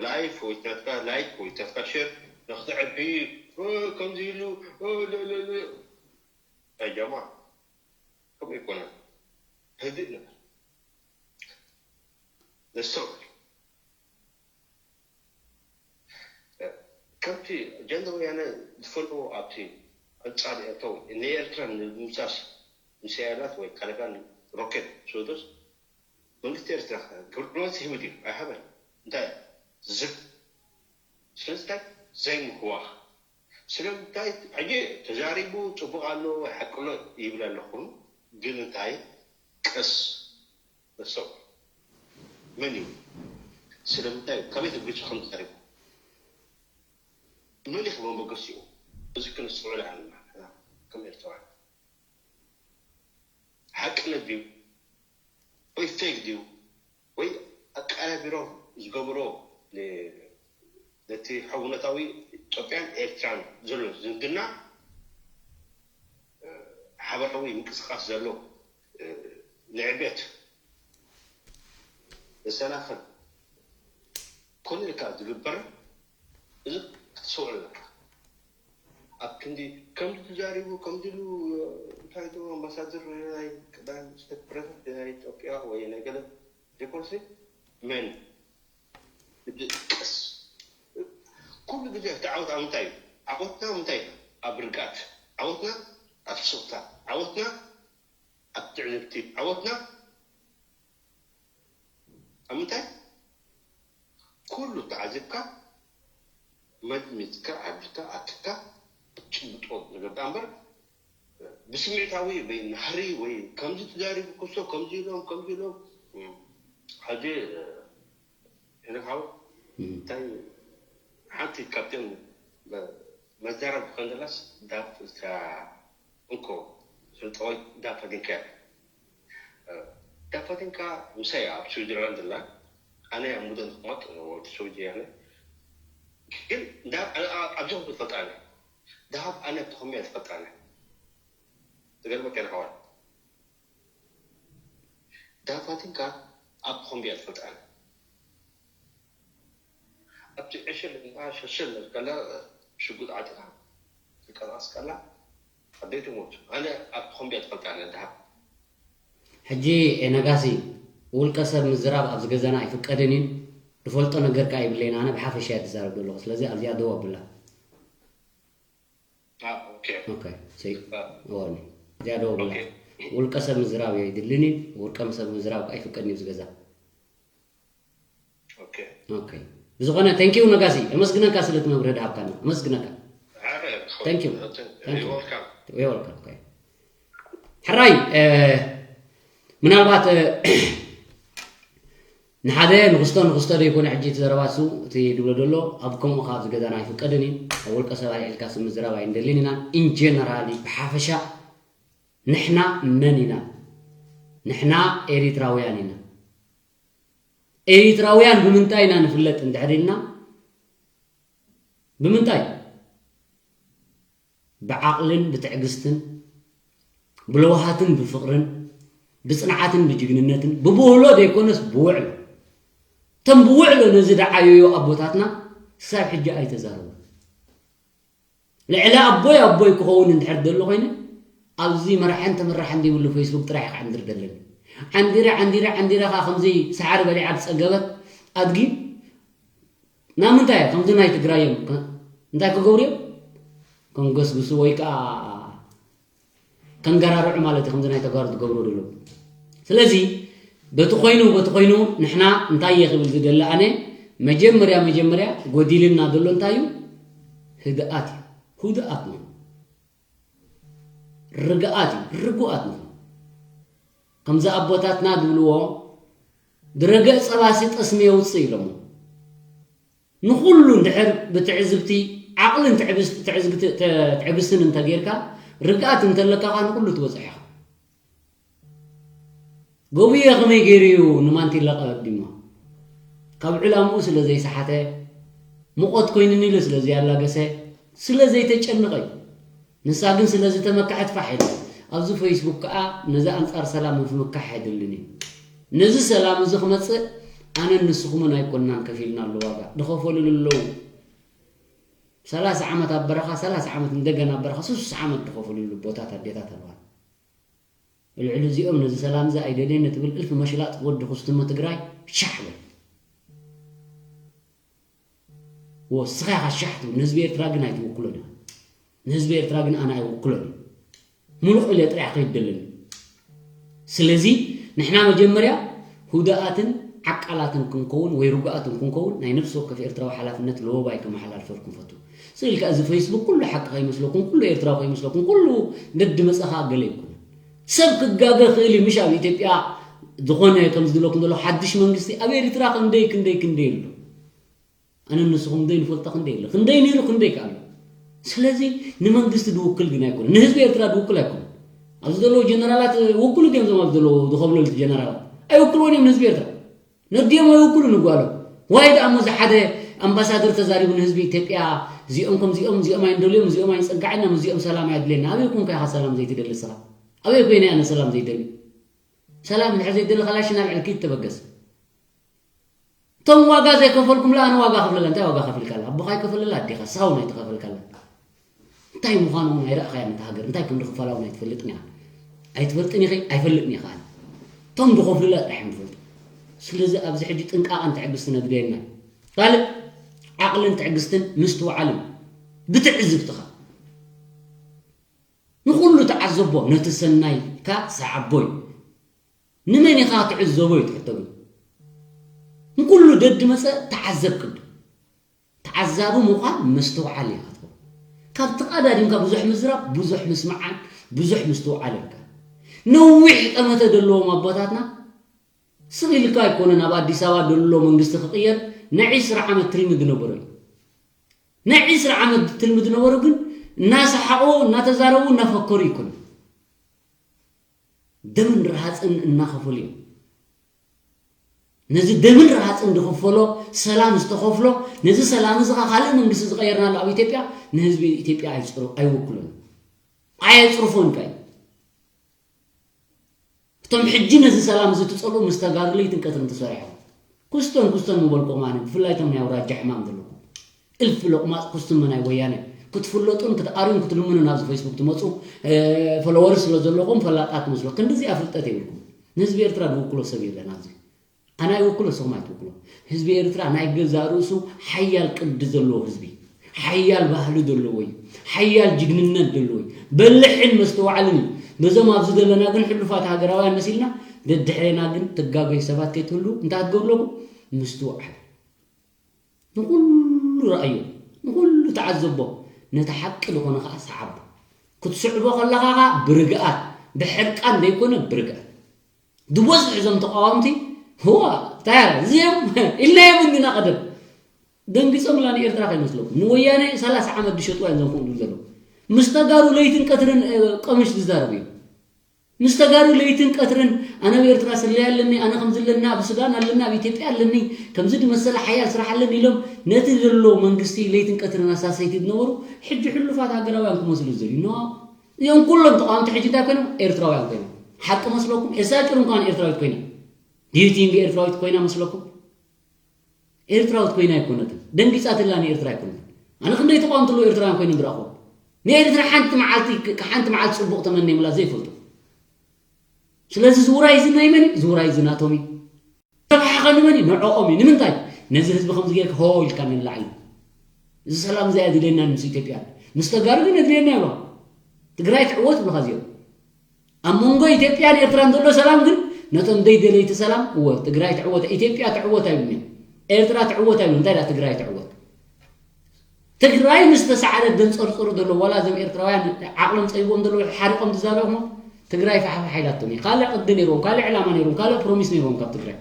ላይፍ ወይ ትረካ ላይክ ወይ ትረካ ሸር ንክትዕቢ ከምዚ ኢሉ ያ ጀማ ከምኡ ይኮነ ህድእ ንበል ነስተውዕል። ከምቲ ጀንደ ወያነ ዝፈለዎ ኣብቲ ኣንጻር ኤርትራ ወይ ንኤርትራ ንምምሳስ ሚሳይላት ወይ ካለጋን ሮኬት ዝወደስ መንግስቲ ኤርትራ ግብረ መልሲ ሂቡ ድዩ? ኣይሃበን። እንታይ ዝግ ስለምንታይ ዘይምህዋኽ ስለምንታይ ሕጂ ተዛሪቡ ጽቡቕ ኣሎ ሓቅሎ ይብል ኣለኹ ግን እንታይ ቀስ በሰው መን እዩ ስለምንታይ ካበይ ተግሪሱ ከም ተዛሪቡ መን እዩ ክመበገሲኡ እዚ ክንስምዑ ኣለና ከም ኤርትራውያን ሓቅነት ድዩ ወይ ፌክ ድዩ ወይ ኣቀናቢሮም ዝገብሮ ነቲ ሕውነታዊ ኢትዮጵያን ኤርትራን ዘሎ ዝምድና ሓበራዊ ምንቅስቃስ ዘሎ ንዕቤት ዘሰናኽል ኮነ ኢልካ ዝግበር እዚ ክትሰውዕ ኣለካ። ኣብ ክንዲ ከምዚ ተዛሪቡ ከምዚ ኢሉ እንታይ ዶ ኣምባሳደር ናይ ቀዳማይ ሚኒስተር ፕረዚደንት ናይ ኢትዮጵያ ወይ ናይ ገለ ዘይኮነሲ መን ድቅስ ኩሉ ግዜ እቲ ዓወት ኣብ ምንታይ እዩ? ዓወትና ምንታይ እዩ? ኣብ ርግኣት ዓወትና ኣብ ስቕታ ዓወትና ኣብ ትዕዝብቲ ዓወትና ኣብ ምንታይ ኩሉ ተዓዚብካ መድሚፅካ ዓዲካ ኣትካ ክትጭብጦ ዝግባእ እምበር ብስምዒታዊ ወይ ናህሪ ወይ ከምዚ ተዛሪቡ ክሶ ከምዚ ኢሎም ከምዚ ኢሎም ሕጂ ሄኖክ ሓወይ እንታይ ሓንቲ ካብተን መዛረብ ከንደላስ ዳብ እታ እንኮ ስልጠወይ ዳብ ፈቲንካ እያ ዳብ ፈቲንካ ምሳይ ኣብ ስዊዘርላንድ ኣላ ኣነ ኣብ ሙደ ንክመጥ ወዲ ሰውጂ ያነ ግን ዳብ ኣብዚ ክፍል ፈልጣ ኣነ ዳብ ኣነ ተኸሚያ ትፈልጣ ኣነ ዝገርመካ ንሓዋል ዳብ ፈቲንካ ኣብ ተኸምቢያ ትፈልጣ ኣነ ኣብቲ ዕሽል እንዳ ሸሸል ከላ ሽጉጥ ዓጢኻ ትንቀሳቀስ ከላ ኣደይ ትሞት ኣነ ኣብ ኮምቢያ ትፈልጣ ኣነ ድሃብ ሕጂ ነጋሲ ውልቀ ሰብ ምዝራብ ኣብዚ ገዛና ኣይፍቀድን እዩ ዝፈልጦ ነገር ከኣ የብለይን ኣነ ብሓፈሻ እየ ዝዛረብ ዘለኹ ስለዚ ኣብዚኣ ደው ኣብላ Ah, okay. Okay. See. Warning. እዚኣ ደው ብላ ውልቀ ሰብ ምዝራብ የድልን እዩ ውልቀ ሰብ ምዝራብ ከዓ ይፍቀድን እዩ ዝገዛ Okay. Okay. ብዝኾነ thank you ነጋሲ ኣመስግነካ ስለ እቲ መብርሂ ድሃብካና ኣመስግነካ Thank you. You're welcome. Okay. ሕራይ ምናልባት ንሓደ ንኽስቶ ንኽስቶ ዘይኮነ ሕጂ እቲ ዘረባ እሱ እቲ ድብሎ ዘሎ ኣብ ከምኡ ካብ ዝገዛና ኣይፍቀድን እዩ ኣብ ውልቀ ሰብ ኣልዒልካ ስም ምዝራብ ኣይንደልን ኢና ኢንጀነራሊ ብሓፈሻ ንሕና መን ኢና ንሕና ኤሪትራውያን ኢና። ኤሪትራውያን ብምንታይ ኢና ንፍለጥ እንድሕር ኢልና፣ ብምንታይ? ብዓቕልን ብትዕግስትን፣ ብለውሃትን ብፍቕርን፣ ብጽንዓትን ብጅግንነትን፣ ብብህሎ ዘይኮነስ ብውዕሎ። እቶም ብውዕሎ ነዚ ደዓየዩ ኣቦታትና ክሳብ ሕጂ ኣይተዛረቡን። ልዕሊ ኣቦይ ኣቦይ ክኸውን እንድሕር ደሎ ኮይነ፣ ኣብዚ መራሕን ተመራሕን ዘይብሉ ፌስቡክ ጥራሕ ክዓንድር ደለኒ። ዓንዲረ፣ ዓንዲረ፣ ዓንዲረ ከኣ ከምዚ ሰዓሪ በሊዓ ዝጸገበት ኣድጊ፣ ናብ ምንታይ እየ? ከምዚ ናይ ትግራይ እዮም። ከ-፣ እንታይ ክገብሩ እዮም? ከንገስግሱ ወይ ከኣ ከንገራርዑ ማለት እዩ፣ ከምዚ ናይ ተጋሩ ዝገብሩ ዘለዉ። ስለዚ በቲ ኮይኑ፣ በቲ ኮይኑ ንሕና እንታይ እየ ክብል ዝደሊ ኣነ፣ መጀመርያ፣ መጀመርያ ጎዲልና ዘሎ እንታይ እዩ? ህድኣት እዩ። ህድኣት ነው። ርግኣት እዩ። ርጉኣት ነው። ከምዚ ኣቦታትና ዝብልዎ፣ "ዝረገ ጸባሲ ጠስሚ የውጽእ" ኢሎሞ። ንኹሉ እንድሕር ብትዕዝብቲ፣ ዓቕልን ትዕብስ-፣ ትዕዝግቲ-፣ ተ-፣ ትዕግስትን እንተጌርካ፣ ርግኣት እንተለካ ከኣ ንኹሉ ትበጽሕ ኢኻ። ጎብየ ከመይ ገይሩ እዩ ንማንቲላ ቀበዲሞ? ካብ ዕላምኡ ስለ ዘይሰሓተ፣ ሙቐት ኮይኑኒ ኢሉ ስለ ዘያላገሰ፣ ስለ ዘይተጨነቐ እዩ። ንሳ ግን ስለ ዝተመክሐት ፋሕ ኢላ። ኣብዚ ፌስቡክ ከኣ ነዚ ኣንጻር ሰላም ምፍምካሕ ኣይደልን እዩ። ነዚ ሰላም እዚ ክመጽእ ኣነን ንስኹምን ኣይኮንናን ከፊልናሉ ዋጋ። ዝኸፈሉሉ ኣለዉ። ሰላሳ ዓመት ኣብ በረኻ፣ ሰላሳ ዓመት እንደገና ኣብ በረኻ፣ ስሳ ዓመት ዝኸፈሉሉ ቦታት ኣዴታት ኣለዋ። ልዕሊ እዚኦም ነዚ ሰላም እዚ ኣይደልየን ትብል እልፊ መሽላጥ ወዲ ኩስትሞ ትግራይ ሻሕ በል። ወስኻ ኢኻ ሻሕ ትብል፣ ንህዝቢ ኤርትራ ግን ኣይትውክሎን ኢኻ። ንህዝቢ ኤርትራ ግን ኣነ ኣይውክሎን እዩ። ሙሉእ ኢለ ጥራሕ ከይደለኒ። ስለዚ ንሕና መጀመርያ ህዱኣትን ዓቃላትን ክንከውን ወይ ርጉኣትን ክንከውን ናይ ነፍሲ ወከፍ ኤርትራዊ ሓላፍነት ለወባይ ከመሓላልፈልኩም ፈቱ። ስኢልካ እዚ ፌስቡክ ኩሉ ሓቂ ከይመስለኩም፣ ኩሉ ኤርትራዊ ከይመስለኩም፣ ኩሉ ደዲ መጸኻ ገለ ይኩን። ሰብ ክጋገ ክእል እዩ፣ ምሽ ኣብ ኢትዮጵያ ዝኾነ ከም ዝብለኩም ዘሎ ሓድሽ መንግስቲ ኣብ ኤርትራ ክንደይ ክንደይ ክንደይ ኣሎ። ኣነ ንስኹም ዘይንፈልጦ ክንደይ ኣሎ፣ ክንደይ ነይሩ ክንደይ ከኣሎ። ስለዚ ንመንግስቲ ድውክል ግን ኣይኮነ፣ ንህዝቢ ኤርትራ ድውክል ኣይኮነ። ኣብዚ ዘለዉ ጀነራላት ውክሉ ድዮም እዞም ኣብዚ ዘለዉ ዝኸብለልቲ ጀነራላት? ኣይውክልዎን እዮም ንህዝቢ ኤርትራ። ነዲኦም ኣይውክሉን ይጓሎም። ዋይ ደኣ እሞ እዚ ሓደ ኣምባሳደር ተዛሪቡ ንህዝቢ ኢትዮጵያ፣ እዚኦም ከምዚኦም፣ እዚኦም ኣይንደልዮም፣ እዚኦም ኣይንጸግዓና፣ እዚኦም ሰላም ኣየድልየና። ኣበይ ኮንካ ኢኻ ሰላም ዘይትደሊ ንስኻ? ኣበይ ኮይነ ኣነ ሰላም ዘይደሊ? ሰላም እንድሕር ዘይደሊ ካላሽን ኣብ ዕልኪ ይተበገስ። እቶም ዋጋ ዘይከፈልኩምላ ኣነ ዋጋ ከፍለላ፣ እንታይ ዋጋ ከፊልካላ? ኣቦኻ ኣይከፈለላ ኣዴኻ፣ ንስኻ እውን ኣይተኸፈልካላ። እንታይ ምዃኑ እውን ኣይረኣኻያን እታ ሃገር፣ እንታይ ከም ዝኽፈላ እውን ኣይትፈልጥን ኢኻ። ኣይትፈልጥን ኢኺ፣ ኣይፈልጥን ኢኻ። እቶም ዝኸፍሉላ ጥራሕ እዮም ዝፈልጡ። ስለዚ ኣብዚ ሕጂ ጥንቃቐን ትዕግስትን ኣድልየና። ካልእ ዓቕልን ትዕግስትን ምስትውዓልን ብትዕዝብትኻ ንኹሉ ተዓዘቦ፣ ነቲ ሰናይካ ሰዓቦ እዩ። ንመን ኢኻ ትዕዘቦ እዩ ትሕቶ ግን። ንኩሉ ደድመጸ ተዓዘብ ቅድም። ተዓዛቢ ምዃን ምስትውዓል ኢኻ ትኸውን። ካብ ተቐዳዲምካ ብዙሕ ምዝራብ፣ ብዙሕ ምስማዓን፣ ብዙሕ ምስትውዓል ኢልካ። ነዊሕ ጠመተ ዘለዎም ኣቦታትና ስቕ ኢልካ ኣይኮነን ኣብ ኣዲስ ኣበባ ዘሎ መንግስቲ ክቕየር ናይ ዒስራ ዓመት ትልሚ ዝነበሮ እዩ። ናይ ዒስራ ዓመት ትልሚ ዝነበሮ ግን እናሰሓቑ፣ እናተዛረቡ፣ እናፈከሩ ይኮኑ። ደምን ረሃፅን እናኸፈሉ እዮም። ነዚ ደምን ረሃፅን ዝኽፈሎ ሰላም ዝተኸፍሎ፣ ነዚ ሰላም እዚ ኸዓ ካልእ መንግስቲ ዝቐየርናሉ ኣብ ኢትዮጵያ ንህዝቢ ኢትዮጵያ ኣይፅሩ-፣ ኣይውክሎን፣ ኣየፅርፎን ከ። እቶም ሕጂ ነዚ ሰላም እዚ ትፀልኡ ምስ ተጋሩ ለይትን ቀትርን ተሰሪሖም። ኩስቶን ኩስቶን ምበልኩም ኣነ፣ ብፍላይ እቶም ናይ ኣውራጃ ሕማም ዘለኩም። እልፊ ሎቕማፅ ኩስትሞ ናይ ወያነ ክትፍለጡን ክትኣርዩን ክትልምኑን ኣብዚ ፌስቡክ ትመፁ፣ እ፣ ፎሎወርስ ስለ ዘለኹም ፈላጣት ትመስሉ። ክንድዚኣ ፍልጠት የብልኩም። ንህዝቢ ኤርትራ ዝውክሎ ሰብ የለን ኣብዚ። ኣነ ኣይውክሎ፣ ንስኹም ኣይትውክሎ። ህዝቢ ኤርትራ ናይ ገዛእ ርእሱ ሓያል ቅዲ ዘለዎ ህዝቢ፣ ሓያል ባህሊ ዘለዎ እዩ፣ ሓያል ጅግንነት ዘለዎ እዩ፣ በልሕን መስተዋዕልን እዩ። በዞም ኣብዚ ዘለና ግን ሕሉፋት ሃገራውያን መሲልና፣ ደድሕሬና ግን ትጋገዩ ሰባት ከይትህሉ እንታይ ክትገብሩ ኣለኩም? ምስትውዓል። ንኹሉ ረኣዮ፣ ንኹሉ ተዓዘቦ፣ ነቲ ሓቂ ዝኾነ ኸዓ ሰዓቦ። ክትስዕቦ ከለኻ ኸዓ ብርግኣት፣ ብሕርቃን ዘይኮነ ብርግኣት። ዝበዝሑ እዞም ተቃወምቲ፣ ህዋ፣ እንታይ እዚኦም ኢልናዮም እንዲና ቀደም። ደንጊጾምላ ንኤርትራ ከይመስለኩም። ንወያነ ሰላሳ ዓመት ዝሸጥዋ እዮም እዞም ከምኡ ዘለዉ። ምስ ተጋሩ ለይትን ቀትርን፣ እ፣ ቀምሽ ዝዛረቡ እዮም። ምስ ተጋሩ ለይትን ቀትርን ኣነ ኣብ ኤርትራ ስለያ ኣለኒ፣ ኣነ ከምዚ ኣለና፣ ኣብ ሱዳን ኣለና፣ ኣብ ኢትዮጵያ ኣለኒ፣ ከምዚ ዝመሰለ ሓያል ስራሕ ኣለኒ ኢሎም ነቲ ዘሎ መንግስቲ ለይትን ቀትርን ኣሳሰይቲ ዝነበሩ ሕጂ ሕሉፋት ሃገራውያን ክመስሉ ዝደልዩ ኖ። እዚኦም ኩሎም ተቃወምቲ ሕጂ እንታይ ኮይኖም? ኤርትራውያን ኮይኖም። ሓቂ መስለኩም? ኤልሳ ጭሩም ከኣ ኤርትራዊት ኮይና። ዲዩቲንግ ኤርትራዊት ኮይና መስለኩም? ኤርትራዊት ኮይና ኣይኮነትን። ደንጊጻትላ ንኤርትራ ኣይኮነትን። ኣነ ክንደይ ተቃወምቲ ኣለዉ ኤርትራውያን ኮይኖም ዝረኣኹ። ንኤርትራ ሓንቲ መዓልቲ ሓንቲ መዓልቲ ጽቡቕ ተመንየምላ ዘይፈልጡ። ስለዚ ዝውራይ እዚ ናይ መን እዩ? ዝውራይ እዚ ናቶም እዩ። ተባሓኸ ንመን እዩ? ንዕኦም እዩ። ንምንታይ? ነዚ ህዝቢ ከምዚ ጌርካ ሆ ኢልካ ንላዕሊ። እዚ ሰላም እዚ ኣይድልየናን ምስ ኢትዮጵያ። ምስ ተጋሩ ግን የድልየና ይብሎም። ትግራይ ትዕወት ይብሉኻ እዚኦም። ኣብ መንጎ ኢትዮጵያን ኤርትራን ዘሎ ሰላም ግን ነቶም ደይ ደለይቲ ሰላም እወ ትግራይ ትዕወት ኢትዮጵያ ትዕወት ኣይብሉን እዮም። ኤርትራ ትዕወት ኣይብሉን። እንታይ ደኣ ትግራይ ትዕወት? ትግራይ ምስ ተሳዕረት ደንጸርጽሩ ዘለዉ ዋላ እዞም ኤርትራውያን ዓቕሎም ጸቢቦም ዘለዉ ሓሪቖም ዝዛረቡ እሞ ትግራይ ፋሕፋሕ ኢላቶም እዩ። ካልእ ቅዲ ነይርዎም፣ ካልእ ዕላማ ነይርዎም፣ ካልእ ፕሮሚስ ነይርዎም ካብ ትግራይ።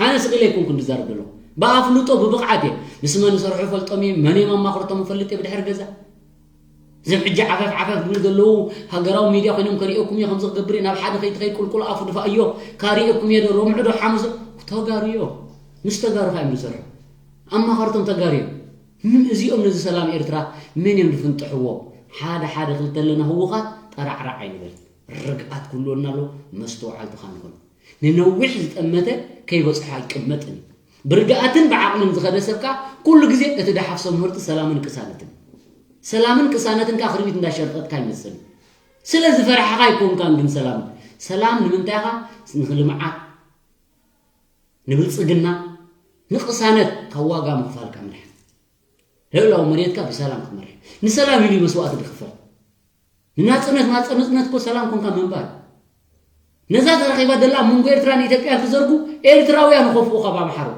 ኣነ ስቕ ኢለ ኣይኮንኩን ዝዛረብ ዘለኹ። ብኣፍልጦ ብብቕዓት እየ። ምስ መን ዝሰርሑ ፈልጦም እየ፣ መን እዮም ኣማኽርቶም እፈልጥ እየ ብድሕሪ ገዛ። እዞም ሕጂ ዓፈፍ ዓፈፍ ዝብሉ ዘለዉ ሃገራዊ ሚድያ ኮይኖም ከርእየኩም እየ፣ ከምዚ ክገብር እየ፣ ናብ ሓደ ከይትኸይድ ቁልቁል ኣፉ ድፋእዮ፣ ካርእየኩም እየ ዶ ሮምዑ ዶ ሓሙስ ተጋሩ እዮ። ምስ ተጋሩ ከ እዮም ዝሰርሑ። ኣማኸርቶም ተጋሩ እዮም። ም- እዚኦም ነዚ ሰላም ኤርትራ መን እዮም ዝፍንጥሕዎ? ሓደ ሓደ ክልተ ኣለና ህውኻት ጠራዕራዕ ኣይንበል። ርግኣት ክህልወና ኣሎ፣ መስተውዓልቲ ኸኣ ንኹን። ንነዊሕ ዝጠመተ ከይበጽሖ ኣይቅመጥን እዩ። ብርግኣትን ብዓቕልን ዝኸደ ሰብ ከኣ ኩሉ ግዜ እቲ ዝሓፍሶ ምህርቲ ሰላምን ቅሳነትን። ሰላምን ቅሳነትን ከኣ ክርቢት እንዳሸርጠጥካ ይመስል። ስለ ዝፈራሕኻ ኣይኮንካን ግን ሰላም። ሰላም ንምንታይ ኢኻ? ንልምዓት፣ ንብልጽግና፣ ንቅሳነት ካብ ዋጋ ምኽፋልካ ምድሓን። ልዕላዊ መሬትካ ብሰላም ክትመርሕ። ንሰላም ኢሉ እዩ መስዋእቲ ዝኽፈል። ንናጽነት፣ ናጽነት እኮ ሰላም ኮንካ ምንባር። ነዛ ተረኺባ ዘላ ኣብ መንጎ ኤርትራን ኢትዮጵያን ትዘርጉ ኤርትራውያን ይኸፍኡ ካብ ኣምሓሩ።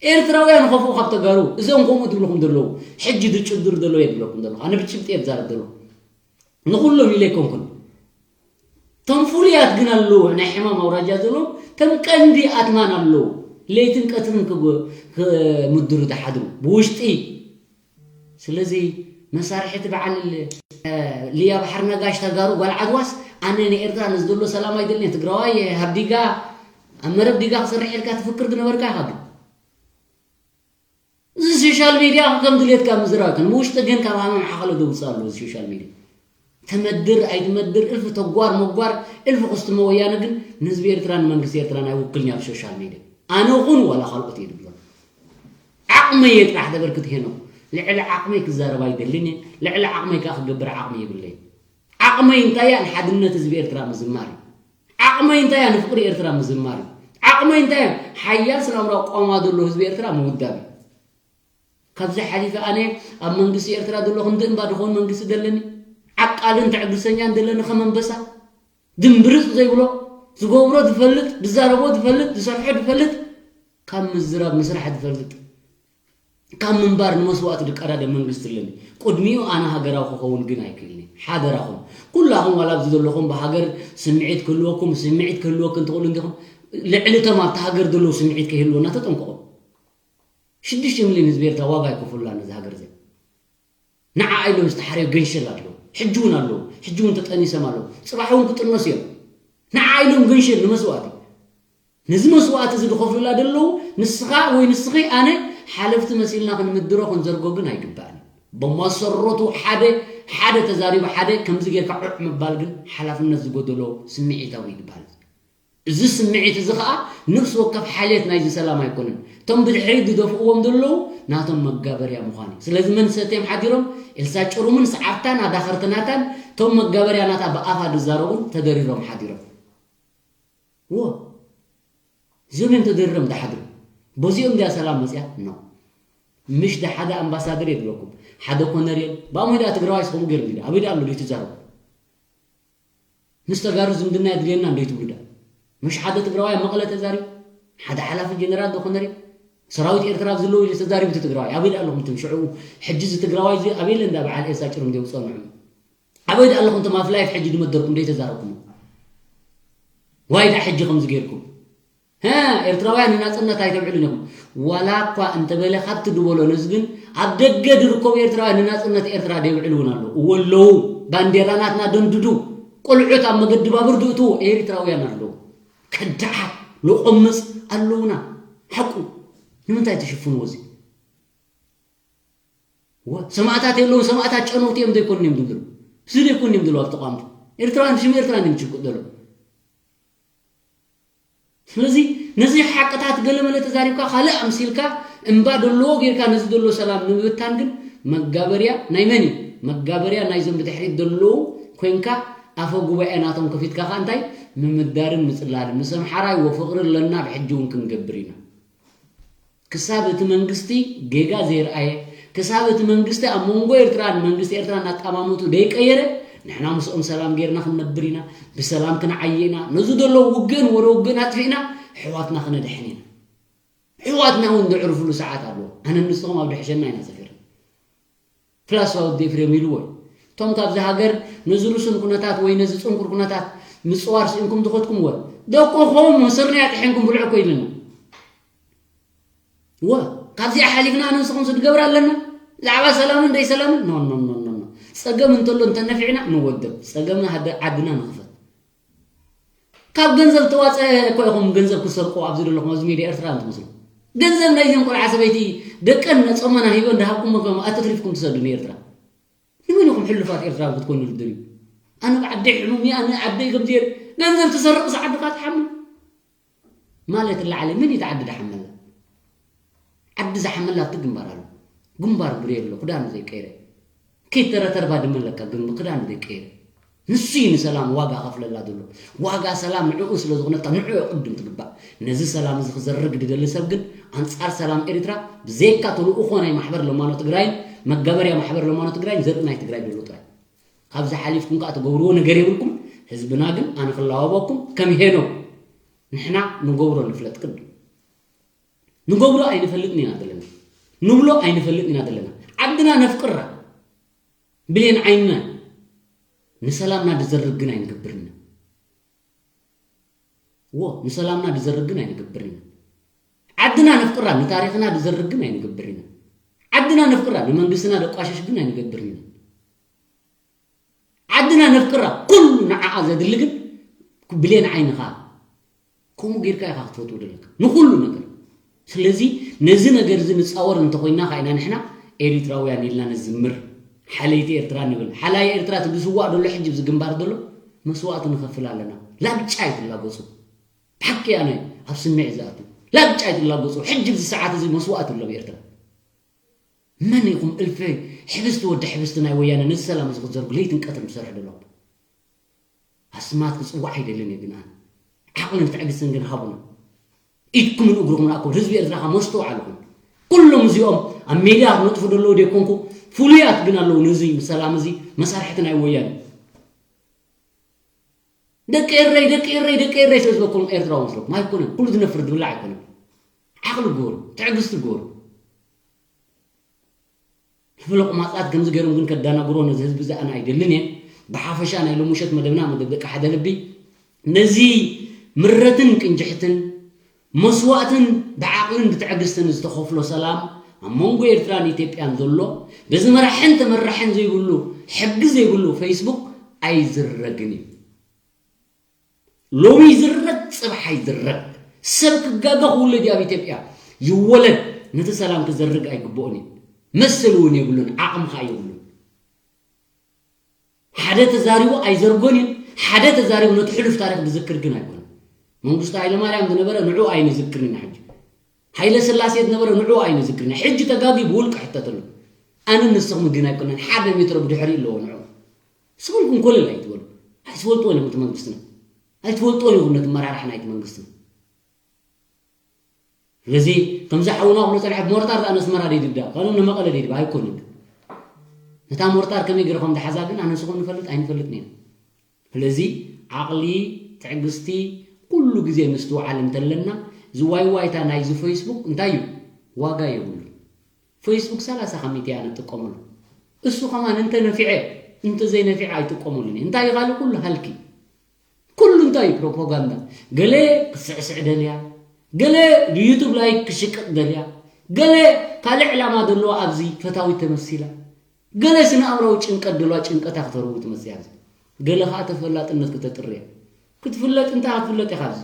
ኤርትራውያን ይኸፍኡ ካብ ተጋሩ። እዞም ከምኡ ዝብልኹም ዘለዉ። ሕጂ ዝጭድሩ ዘለዉ እየ ዝብለኩም ዘለኹ። ኣነ ብጭብጢ እየ ዝዛረብ ዘለኹ። ንኹሎም ኢለ ኣይኮንኩን። እቶም ፍሉያት ግን ኣለዉ። ናይ ሕማም ኣውራጃ ዘለዎም እቶም ቀንዲ ኣትማን ኣለዉ። ለይትን ቀትርን ክብ- ክምድሩ ዝሓድሩ። ብውሽጢ ስለዚ መሳርሒ እቲ በዓል፣ እ፣ ልያ ባሕሪ ነጋሽ ተጋሩ ጓል ዓድዋስ ኣነ ንኤርትራ ነዚ ዘሎ ሰላም ኣይደልን እየ። ትግራዋይ ሃብ ዲጋ ኣብ መረብ ዲጋ ክሰርሕ ኢልካ ትፍክር ዝነበርካ ኢኻ ግን። እዚ ሶሻል ሚድያ ከም ድሌትካ ምዝራብ ከም ውሽጢ ግን ካብ ሃመም ሓኸለ ደውፅእ ኣሎ እዚ ሶሻል ሚድያ። ተመድር ኣይትመድር እልፊ ተጓር መጓር እልፊ ክስትሞ ወያነ ግን ንህዝቢ ኤርትራ ንመንግስቲ ኤርትራ ናይ ውክልኛ ኣብ ሶሻል ሚድያ ኣነ ኹን ዋላ ካልኦት እየ ድብሎ። ዓቕመይ እየ ጥራሕ ዘበርክት ሄኖክ። ልዕሊ ዓቕመይ ክዛረብ ኣይደልን እየ። ልዕሊ ዓቕመይ ከዓ ክገብር ዓቕሚ የብለይ። ዓቕመይ እንታይ እያ? ንሓድነት ህዝቢ ኤርትራ ምዝማር እዩ። ዓቕመይ እንታይ እያ? ንፍቕሪ ኤርትራ ምዝማር እዩ። ዓቕመይ እንታይ እያ? ሓያል ስነ ኣእምራዊ ቋማ ዘሎ ህዝቢ ኤርትራ ምውዳብ እዩ። ካብዚ ሓሊፈ ኣነ ኣብ መንግስቲ ኤርትራ ዘሎ ክንዲ እምባ ድኾን መንግስቲ ደለኒ። ዓቃልን ትዕግስተኛን ደለኒ ከም ኣንበሳ። ድምብርጽ ዘይብሎ፣ ዝገብሮ ዝፈልጥ፣ ዝዛረቦ ዝፈልጥ፣ ዝሰርሖ ዝፈልጥ፣ ካብ ምዝራብ ምስራሕ ዝፈልጥ፣ ካብ ምንባር ንመስዋእቲ ዝቀዳደ መንግስቲ ኣለኒ። ቅድሚኡ ኣነ ሃገራዊ ክኸውን ግን ኣይክእልን። ሓደራኹም፣ ኩላኹም ዋላ ኣብዚ ዘለኹም ብሃገር ስምዒት ክህልወኩም፣ ስምዒት ክህልወክን ትኽእሉ እንዲኹም። ልዕሊ እቶም ኣብቲ ሃገር ዘለዉ ስምዒት ከይህልወና ተጠንቀቑ። ሽዱሽተ ሚልዮን ህዝቢ ኤርትራ ዋጋ ይከፍሉላ ነዚ ሃገር እዚ። ንዓ ኢሎም ዝተሓረዩ ገንሸል ኣለዉ። ሕጂ እውን ኣለዉ። ሕጂ እውን ተጠኒሶም ኣለዉ። ጽባሕ እውን ክጥነሱ እዮም። ንዓ ኢሎም ገንሸል ንመስዋእቲ። ነዚ መስዋእቲ እዚ ዝኸፍሉላ ዘለዉ ንስኻ ወይ ንስኺ ኣነ ሓለፍቲ መሲልና ክንምድሮ ክንዘርጎ ግን ኣይግባእን። ብመሰረቱ ሓደ ሓደ ተዛሪቡ ሓደ ከምዚ ጌርካ ዑዕ ምባል ግን ሓላፍነት ዝጎደሎ ስምዒታዊ ይግባል። እዚ ስምዒት እዚ ኸኣ ነፍሲ ወከፍ ሓልየት ናይዚ ሰላም ኣይኮነን። እቶም ብድሕሪት ዝደፍእዎም ዘለዉ ናቶም መጋበርያ ምዃን እዩ። ስለዚ መን ሰትዮም ሓዲሮም? ኤልሳ ጭሩምን ሰዓብታን ኣዳኸርቲ ናታን እቶም መጋበርያ ናታ ብኣፋ ዝዛረቡን ተደሪሮም ሓዲሮም። እዎ። እዚኦም እዮም ተደሪሮም ዝሓድሩ። በዚኦም ድያ ሰላም መፅያ? ኖ። ምሽ ዳ ሓደ ኣምባሳደር የድለኩም። ሓደ ኮነሬል። ብኣሞ ዳ ትግራዋይ ስኹም ገይሩ ድዩ? ኣበይ ዳ ኣሎ ድዩ ትዛረቡ? ምስ ተጋሩ ዝምድና የድልየና እንዶ ይትብሉ ዳ? ምሽ ሓደ ትግራዋይ ኣብ መቐለ ተዛሪቡ? ሓደ ሓላፊ ጀነራል ዶ ኮነሬል? ሰራዊት ኤርትራ ኣብዚ ኣለዉ ኢሉ ተዛሪቡ እቲ ትግራዋይ። ኣበይ ዳ ኣለኹም እቶም ሽዑ? ሕጂ እዚ ትግራዋይ እዚ ኣበይ ኢለ እንዳ በዓል ኤልሳ ጭሩም ድዮም ጸንዑ? ኣበይ ዳ ኣለኹም እቶም ኣብ ላይፍ ሕጂ ዝመደርኩም ዘይተዛረብኩም? ዋይ ዳ ሕጂ ከምዚ ገይርኩም? ሀ፣ ኤርትራውያን ንናጽነት ኣይተብዕሉን ኢኹም። ዋላ እኳ እንተበለ ካብቲ ዝበሎ ነዚ ግን ኣብ ደገ ዝርከቡ ኤርትራውያን ንናጽነት ኤርትራ ዘይብዕሉ እውን ኣለዉ። እወ ኣለዉ። ባንዴራ ናትና ደንድዱ። ቆልዑት ኣብ መገዲ ባቡር ዝእትዎ ኤሪትራውያን ኣለዉ። ከዳዓት፣ ሎቆምጽ ኣለዉና። ሓቁ። ንምንታይ ትሽፍንዎ እዚ? ወ-፣ ሰማእታት የለውን፣ ሰማእታት ጨነውቲ እዮም ዘይኮኑ እዮም ዝብሉ። እዚ ዘይኮኑ እዮም ዝብሉ ኣብ ተቋምቱ። ኤርትራውያን ሽም ኤርትራ እዮም ዝጭቁጥ ዘለዉ። ስለዚ ነዚ ሓቅታት ገለ መለ ተዛሪብካ ካልእ ኣምሲልካ እምባ ደለዎ ጌርካ ነዚ ዘሎ ሰላም ንምብታን ግን መጋበርያ ናይ መን እዩ? መጋበርያ ናይዞም ብድሕሪት ዘለዉ ኮንካ ኣፈ ጉባኤ ናቶም ከፊትካ ከኣ እንታይ ምምዳርን ምጽላልን ምስ ኣምሓራይ ወፍቕሪ ኣለና ብሕጂ እውን ክንገብር ኢና። ክሳብ እቲ መንግስቲ ጌጋ ዘየርኣየ፣ ክሳብ እቲ መንግስቲ ኣብ መንጎ ኤርትራን መንግስቲ ኤርትራን ኣጣማምቱ ደይቀየረ፣ ንሕና ምስኦም ሰላም ጌርና ክንነብር ኢና፣ ብሰላም ክንዓየ ኢና፣ ነዚ ዘሎ ውግእን ወረ ውግእን ኣጥፊእና ኣሕዋትና ክነድሕን ኢና። ኣሕዋትና እውን ዘዕርፍሉ ሰዓት ኣሎ። ኣነ ንስኹም ኣብ ድሕሸና ኢና ሰፊርና። ፍላስፋ ወዲ ኤፍሬም ኢልዎ እዩ። እቶም ካብዚ ሃገር ነዚ ርሱን ኩነታት ወይ ነዚ ጽንኩር ኩነታት ምጽዋር ስኢንኩም ዝኸድኩም ወ ደቅኹም ስርናይ ኣጥሒንኩም ብልዑ እኮ ኢልና። ወ ካብዚኣ ሓሊፍና ኣነ ንስኹም ዝገብር ኣለና። ዛዕባ ሰላምን ደይ ሰላምን ኖ ኖ ኖ ኖ ኖ። ጸገም እንተሎ እንተነፊዕና ንወደብ ጸገም ሃደ-፣ ዓድና ንኽፈት። ካብ ገንዘብ ተዋፀ እኮ ኢኹም ገንዘብ ክሰርቁ ኣብዚ ዘለኹም ኣብዚ ሜድያ ኤርትራ እንትመስሉ። ገንዘብ ናይዘን ቆልዓ ሰበይቲ ደቀን ነጾመን ኣሂበን ድሃብኩም ኣተትሪፍኩም ትሰዱ ንኤርትራ። ንመን ኢኹም ሕሉፋት ኤርትራ ክትኮኑ ዝደልዩ? ኣነ ብዓደይ ሕሙም እየ፣ ኣነ ዓደይ ከምዚ እየ። ገንዘብ ትሰርቕ ሰዓት ድኻ ትሓምም። ማለት ላዕሊ ምን ይትዓዲ ድሓመላ? ዓዲ ዝሓመላ ኣብቲ ግንባር ኣሎ። ግንባር ብሬ ኣሎ፣ ክዳኑ ዘይቀይረ። ከይተረተርባ ድመለካ ግን ክዳኑ ዘይቀይረ። ንሱ እዩ ንሰላም ዋጋ ከፍለላ ዘሎ። ዋጋ ሰላም ንዕኡ ስለ ዝኾነታ ንዕኡ ቅድም ትግባእ። ነዚ ሰላም እዚ ክዘርግ ድደሊ ሰብ ግን ኣንጻር ሰላም ኤርትራ ብዘይካ ተልእኾ ናይ ማሕበር ለማኖ ትግራይን መጋበርያ ማሕበር ለማኖ ትግራይን ዘርኢ ናይ ትግራይ ዘሎ ጥራይ። ካብዚ ሓሊፍኩም ከዓ ትገብርዎ ነገር የብልኩም። ህዝብና ግን ኣነ ክላወበኩም ከም ሄኖ ንሕና ንገብሮ ንፍለጥ ቅድም። ንገብሮ ኣይንፈልጥን ኢና ዘለና። ንብሎ ኣይንፈልጥን ኢና ዘለና። ዓድና ነፍቅራ። ብሌን ዓይንና ንሰላምና ድዘርግ ግን ኣይንገብርን ኢና። ዎ፣ ንሰላምና ድዘርግ ግን ኣይንገብርን ኢና። ዓድና ነፍቅራ፣ ንታሪኽና ድዘርግ ግን ኣይንገብርን ኢና። ዓድና ነፍቅራ፣ ንመንግስትና ደቋሽሽ ግን ኣይንገብርን ኢና። ዓድና ነፍቅራ፣ ኩሉ ንዓኣ ዘድሊ ግን ብሌን ዓይንኻ ከምኡ ጌርካ ኢኻ ክትፈትዎ ዘለካ ንኹሉ ነገር። ስለዚ ነዚ ነገር እዚ ንጻወር እንተኾይና ኸዓ ኢና ንሕና ኤሪትራውያን ኢልና ንዝምር። ሓለይቲ ኤርትራ ንብል። ሓላይ ኤርትራ እቲ ዝስዋእ ዘሎ ሕጂ ኣብዚ ግንባር ዘሎ መስዋእቲ ንኸፍል ኣለና። ላግጫ ኣይትላገጹ። ብሓቂ ኣነ ኣብ ስምዒት ዝኣቱ። ላግጫ ኣይትላገጹ። ሕጂ ኣብዚ ሰዓት እዚ መስዋእቲ ኣሎ ኣብ ኤርትራ። መን ኢኹም እልፊ ሕብስቲ ወዲ ሕብስቲ ናይ ወያነ ነዚ ሰላም እዚ ክትዘርጉ ለይትን ቀትርን ትሰርሑ ዘለኹም? ኣስማት ክጽዋዕ ኣይደልን እየ ግን ኣነ። ዓቕልን ትዕግስትን ግን ሃቡና። ኢድኩምን እግርኹምን ኣኮ ህዝቢ ኤርትራ ካብ መስተውዓልኹም። ኩሎም እዚኦም ኣብ ሜድያ ክነጥፉ ዘለዉ ደይኮንኩ ፍሉያት ግን ኣለዉ ነዚ ሰላም እዚ መሳርሕቲ ናይ ወያነ። ደቂ ኤረይ፣ ደቂ ኤረይ፣ ደቂ ኤረይ ስለ ዝበልኩም ኤርትራዊ መስለኩም ኣይኮነን። ኩሉ ዝነፍር ዝብላዕ ኣይኮነን። ዓቕሊ ግበሩ፣ ትዕግስቲ ግበሩ። ፍለቑማጻት ከምዚ ገይሮም ግን ከዳናግሮ ነዚ ህዝቢ እዚ ኣነ ኣይደልን እየ። ብሓፈሻ ናይ ሎሚ ምሸት መደብና መደብ ደቂ ሓደ ልቢ ነዚ ምረትን ቅንጅሕትን መስዋእትን ብዓቕልን ብትዕግስትን ዝተኸፍሎ ሰላም ኣብ መንጎ ኤርትራን ኢትዮጵያን ዘሎ በዚ መራሕን ተመራሕን ዘይብሉ ሕጊ ዘይብሉ ፌስቡክ ኣይዝረግን እዩ። ሎሚ ይዝረግ፣ ጽባሕ ኣይዝረግ። ሰብ ክጋገ ክውለድ እዩ ኣብ ኢትዮጵያ። ይወለድ፣ ነቲ ሰላም ክዘርግ ኣይግብኦን እዩ። መሰል እውን የብሉን፣ ዓቕሚ ኸኣ የብሉን። ሓደ ተዛሪቡ ኣይዘርጎን እዩ፣ ሓደ ተዛሪቡ ነቲ ሕሉፍ ታሪኽ ዝዝክር ግን ኣይኮነን። መንግስቱ ሃይለማርያም ዝነበረ ንዕኡ ኣይንዝክርን ኢና ሕጂ። ሃይለ ስላሴ ዝነበረ ንዕኡ ኣይንዝክርን ኢና። ሕጂ ተጋግዩ ብውልቂ ሕተተሉ። ኣነ ንስኹም ግን ኣይኮነን፣ ሓደ ሜትሮ ብድሕሪ ኣለዎ ንዕኡ። ስምልኩም ኮለል ኣይትበሉ። ኣይትፈልጥዎ ኢኹም እቲ መንግስትና። ኣይትፈልጥዎ ኢኹም ነቲ መራርሒ ናይቲ መንግስትና። ስለዚ ከምዚ ሓውና ክብሎ ጸንሐ ሞርታር ኣነ ኣስመራ ደይድብዳ፣ ካልኦም ንመቐለ ደይድባ ኣይኮንን። ነታ ሞርታር ከመይ ገይርኩም ዝሓዛ ግን ኣነ ንስኹም ንፈልጥ ኣይንፈልጥን ኢና። ስለዚ ዓቕሊ፣ ትዕግስቲ፣ ኩሉ ግዜ ምስትውዓል እንተለና፣ እዚ ዋይ ዋይታ ናይዚ ፌስቡክ እንታይ እዩ? ዋጋ የብሉን። ፌስቡክ ሰላሳ ካብ ሚእቲ እያ ንጥቀመሉ። እሱ ከማን እንተ ነፊዐ፣ እንተ ዘይነፊዐ ኣይጥቀመሉን እየ። እንታይ እዩ ካልእ ኩሉ ሃልኪ። ኩሉ እንታይ እዩ ፕሮፓጋንዳ። ገለ ክስዕስዕ ደልያ፣ ገለ ንዩቱብ ላይክ ክሽቅጥ ደልያ፣ ገለ ካልእ ዕላማ ዘለዋ ኣብዚ ፈታዊት ተመሲላ፣ ገለ ስነ ኣእምራዊ ጭንቀት ደልዋ ጭንቀታ ክተርዊ ትመጽእ ኣብዚ። ገለ ከዓ ተፈላጥነት ክተጥርየ ክትፍለጥ እንታይ ክትፍለጥ ኢኻ ኣብዚ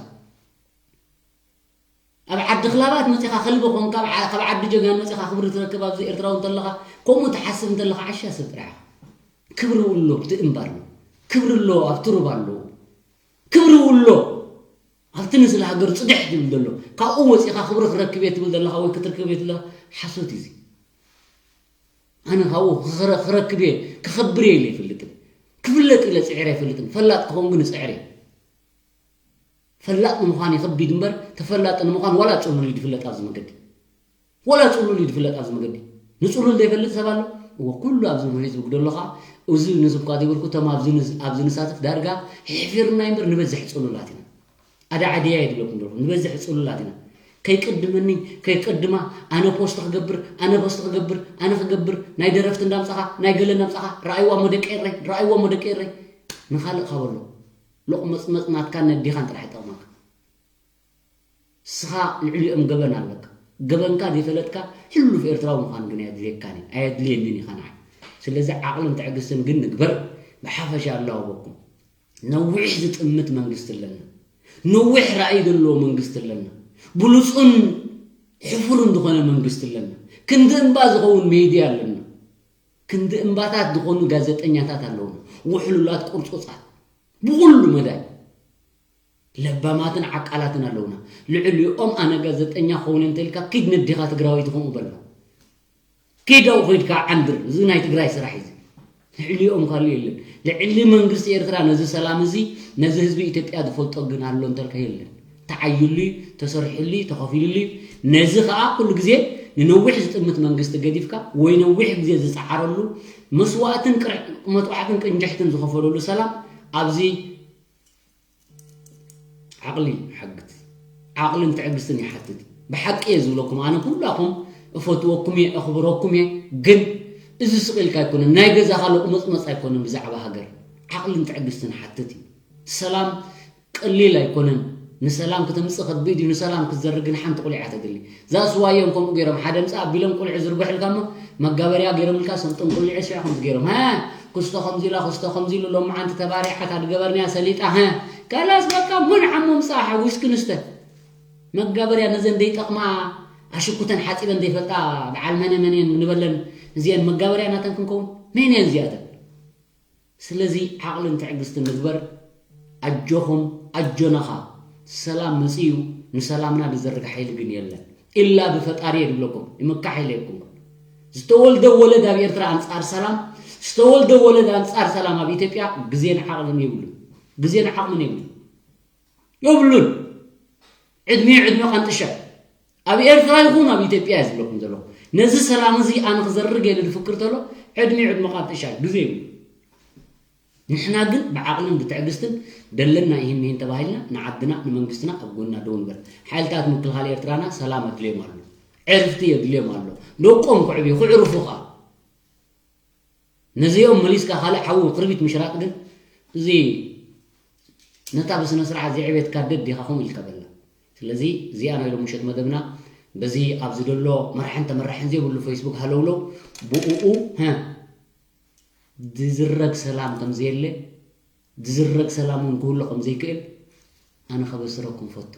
ኣብ ዓዲ ክላባት መፂኻ ከልቢ ኮንካ ካብ ዓዲ ጀጋን መፂኻ ክብሪ ትረክብ ኣብዚ ኤርትራዊ እንተለኻ ከምኡ ትሓስብ እንተለኻ ዓሻ ሰብ ጥራሕ ክብሪ ውሎ ኣብቲ እምባ ኣሎ ክብሪ ኣሎ ኣብቲ ሩባ ኣለዎ ክብሪ ውሎ ኣብቲ ንስለ ሃገር ፅድሕ ዝብል ዘሎ ካብኡ ወፂኻ ክብሪ ክረክብ እየ ትብል ዘለኻ ወይ ክትርክብ እየ ትብለ ሓሶት እዩ ኣነ ካብኡ ክረክብ እየ ክኸብር እየ ኢለ ይፈልጥን ክፍለጥ ኢለ ፅዕር ኣይፈልጥን ፈላጥ ክኸውን ግን እፅዕር እየ ፈላጥ ንምዃን ይኸቢድ እምበር ተፈላጢ ንምዃን ዋላ ፅሉል እዩ ዝፍለጥ ኣብዚ መገዲ ዋላ ፅሉል እዩ ዝፍለጥ ኣብዚ መገዲ ንፅሉል ዘይፈልጥ ሰብ ኣሎ እወ ኩሉ ኣብዚ ፌስቡክ ዘሎ ከዓ እዚ ንዝኳ ዘይብልኩ እቶም ኣብዚ ንሳተፍ ዳርጋ ሕፊርና እምበር ንበዝሕ ፅሉላት ኢና ኣደ ዓድያ የድለኩም ዘለኹም ንበዝሕ ፅሉላት ኢና ከይቅድመኒ ከይቀድማ ኣነ ፖስት ክገብር ኣነ ፖስት ክገብር ኣነ ክገብር ናይ ደረፍቲ እንዳምፃኻ ናይ ገለ እንዳምፃኻ ረኣይዋ ሞ ደቂ ኤረይ ረኣይዋ ሞ ደቂ ኤረይ ንኻልእ ካበሎ ሎቕመፅመፅ ናትካን ነዲኻን ጥራሕ ይጠቕመካ ስኻ ልዕሊኦም ገበን ኣለካ ገበንካ ዘይፈለጥካ ሕሉፍ ኤርትራዊ ምዃን ግን ኣየድልየካን እዩ ኣየድልየንን ኢኻ ንዓይ ስለዚ ዓቕልን ትዕግስትን ግን ንግበር ብሓፈሻ ኣለዋወኩም ነዊሕ ዝጥምት መንግስቲ ኣለና ነዊሕ ራእይ ዘለዎ መንግስቲ ኣለና ብሉፁን ሕፉርን ዝኾነ መንግስቲ ኣለና ክንዲ እምባ ዝኸውን ሜድያ ኣለና ክንዲ እምባታት ዝኾኑ ጋዜጠኛታት ኣለውና ውሕሉላት ቁርፁፃት ብኩሉ መዳይ ለባማትን ዓቃላትን ኣለውና ልዕሊኦም ኣነ ጋዜጠኛ ክኸውን እንተልካ ኪድ ነዲኻ ትግራወይቲ ከምኡ በላ ኪድ ኣብኡ ኸይድካ ዓንድር እዚ ናይ ትግራይ ስራሕ እዚ ልዕሊኦም ካሉ የለን ልዕሊ መንግስቲ ኤርትራ ነዚ ሰላም እዚ ነዚ ህዝቢ ኢትዮጵያ ዝፈልጦ ግን ኣሎ እንተልካ የለን ተዓዩሉ ተሰርሕሉ ተኸፊሉሉ ነዚ ከዓ ኩሉ ግዜ ንነዊሕ ዝጥምት መንግስቲ ገዲፍካ ወይ ነዊሕ ግዜ ዝፀዓረሉ መስዋእትን መጥዋዕትን ቅንጅሕትን ዝኸፈለሉ ሰላም ኣብዚ ዓቕሊ ሓግት ዓቕልን ትዕግስትን ይሓትት ብሓቂ እየ ዝብለኩም ኣነ ኩላኹም እፈትወኩም እየ እኽብረኩም እየ ግን እዚ ስቕ ኢልካ ኣይኮነን ናይ ገዛኻ ሎቕመፅመፅ ኣይኮነን ብዛዕባ ሃገር ዓቕልን ትዕግስትን ሓትት እዩ ሰላም ቀሊል ኣይኮነን ንሰላም ክትምፅእ ከቢድ እዩ ንሰላም ክትዘርግ ንሓንቲ ቁሊዓ ተድሊ ዛስዋዮም ከምኡ ገይሮም ሓደ ምፃ ኣቢሎም ቁልዒ ዝርግሑ ኢልካ እሞ መጋበርያ ገይሮምልካ ሰምጦም ቁልዒ ስዕ ከምዚ ገይሮም ሃ ክስቶ ከምዚ ኢላ ክስቶ ከምዚ ኢሉ ሎም መዓንቲ ተባሪዓ ካድገበርንያ ሰሊጣ ሃ ካላስ በቃ ሞን ዓሞ ምፃ ሓዊስኪ ንስተ መጋበርያ ነዘን ደይጠቕማ ኣሽኩተን ሓፂበን ዘይፈልጣ በዓል መነ መነን ንበለን እዚአን መጋበርያ ናተን ክንከውን መን እየን እዚኣተን ስለዚ ዓቕልን ትዕግስትን ንግበር ኣጆኹም ኣጆናኻ ሰላም መፅዩ ንሰላምና ዝዘርግ ሓይሊ ግን የለን ኢላ ብፈጣሪ እየ ዝብለኩም ይምካ ሓይሊ የብኩም ዝተወልደ ወለድ ኣብ ኤርትራ ኣንፃር ሰላም ዝተወልደ ወለድ ኣንፃር ሰላም ኣብ ኢትዮጵያ ግዜን ዓቕልን የብሉን ግዜን ዓቕምን የብሉን የብሉን ዕድሚኡ ዕድሚ ቃንጥሻ ኣብ ኤርትራ ይኹን ኣብ ኢትዮጵያ እየ ዝብለኩም ዘለኹ ነዚ ሰላም እዚ ኣነ ክዘርግ እየ ዝፍክር ተሎ ዕድሚኡ ዕድሚ ቃንጥሻ ግዜ ይብሉ ንሕና ግን ብዓቕልን ብትዕግስትን ደለና ይህን ይህን ተባሂልና ንዓድና ንመንግስትና ኣብ ጎና ደው ንበር ሓይልታት ምክልኻል ኤርትራና ሰላም ኣድልዮም ኣሎ ዕርፍቲ የድልዮም ኣሎ ደቆም ክዕብዩ ክዕርፉ ኸዓ ነዚኦም መሊስካ ካልእ ሓዊ ክርቢት ምሽራጥ ግን እዚ ነታ ብስነ ስርዓት ዘይዕቤትካ ደድ ኢኻ ከምኡ ኢልካ በላ ስለዚ እዚኣ ናይ ሎምሸት መደብና በዚ ኣብዚ ደሎ መርሐን ተመራሕን ዘይብሉ ፌስቡክ ሃለውለው ብኡኡ ዝዝረግ ሰላም ከምዘየለ ዝዝረግ ሰላም እውን ክህሉ ከምዘይክእል ኣነ ከበስረኩም ፈቱ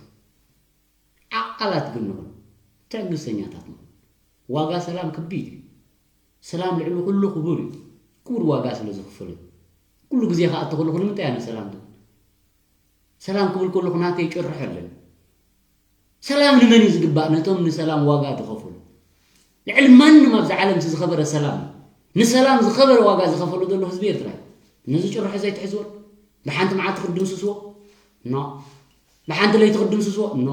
ዓቃላት ግን ንኹን ትዕግስተኛታት ንኹን ዋጋ ሰላም ከቢድ እዩ ሰላም ልዕሊ ኩሉ ክቡር እዩ ክቡር ዋጋ ስለ ዝኽፈል እዩ ኩሉ ግዜ ከኣቲ ከለኹ ንምንታይ ኣነ ሰላም ትብል ሰላም ክብል ከለኹ ናተይ ጭርሖ ኣለኒ ሰላም ንመን እዩ ዝግባእ ነቶም ንሰላም ዋጋ ዝኸፈሉ ልዕሊ ማንም ኣብዚ ዓለም ዝኸበረ ሰላም እዩ ንሰላም ዝኸበረ ዋጋ ዝኸፈሉ ዘሎ ህዝቢ ኤርትራ እዩ ነዚ ጭርሖ ዘይትሕዝወን ብሓንቲ መዓልቲ ክትድምስስዎ ኖ ብሓንቲ ለይቲ ክትድምስስዎ ኖ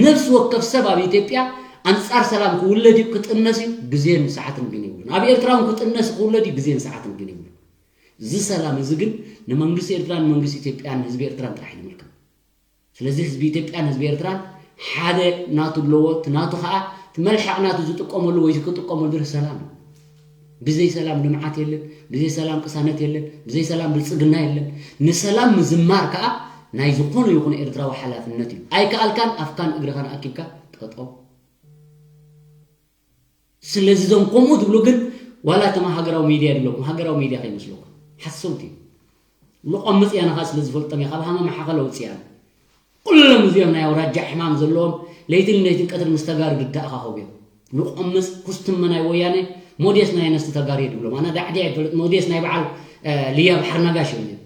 ነፍሲ ወከፍ ሰብ ኣብ ኢትዮጵያ ኣንጻር ሰላም ክውለድ እዩ ክጥነስ እዩ ግዜን ሰዓትን ግን ይብሉን ኣብ ኤርትራ እውን ክጥነስ ክውለድ እዩ ግዜን ሰዓትን ግን ይብሉን እዚ ሰላም እዚ ግን ንመንግስቲ ኤርትራን መንግስቲ ኢትዮጵያን ንህዝቢ ኤርትራን ጥራሕ ይምልከት ስለዚ ህዝቢ ኢትዮጵያን ህዝቢ ኤርትራን ሓደ ናቱ ኣለዎ እቲ ናቱ ከዓ እቲ መልሓቕ ናቱ ዝጥቀመሉ ወይ ክጥቀመሉ ዝኽእል ሰላም እዩ ብዘይ ሰላም ልምዓት የለን ብዘይ ሰላም ቅሳነት የለን ብዘይ ሰላም ብልፅግና የለን ንሰላም ምዝማር ከዓ ናይ ዝኾነ ይኹን ኤርትራዊ ሓላፍነት እዩ ኣይከኣልካን ኣፍካን እግርኻን ኣኪብካ ጠጠው ስለዚ እዞም ከምኡ ትብሉ ግን ዋላ እቶም ሃገራዊ ሚድያ ድለኩም ሃገራዊ ሚድያ ከይመስለኩም ሓሰውቲ ልቆምፅ እያ ንኻ ስለ ዝፈልጦም እያ ካብ ሃመማ ሓኸል ኣውፅእያ። ኩሎም እዚኦም ናይ ኣውራጃ ሕማም ዘለዎም ለይትን ለይትን ቀትር ምስ ተጋሩ ድተኣኻኸቡ እዮም። ልቆምፅ ኩስትመ ናይ ወያነ ሞዴስ ናይ ኣነስቲ ተጋሩ እየ ድብሎም። ኣነ ዳዕዲ ኣይፈልጥ ሞዴስ ናይ በዓል ልያ ባሕር ነጋሽ እዮም።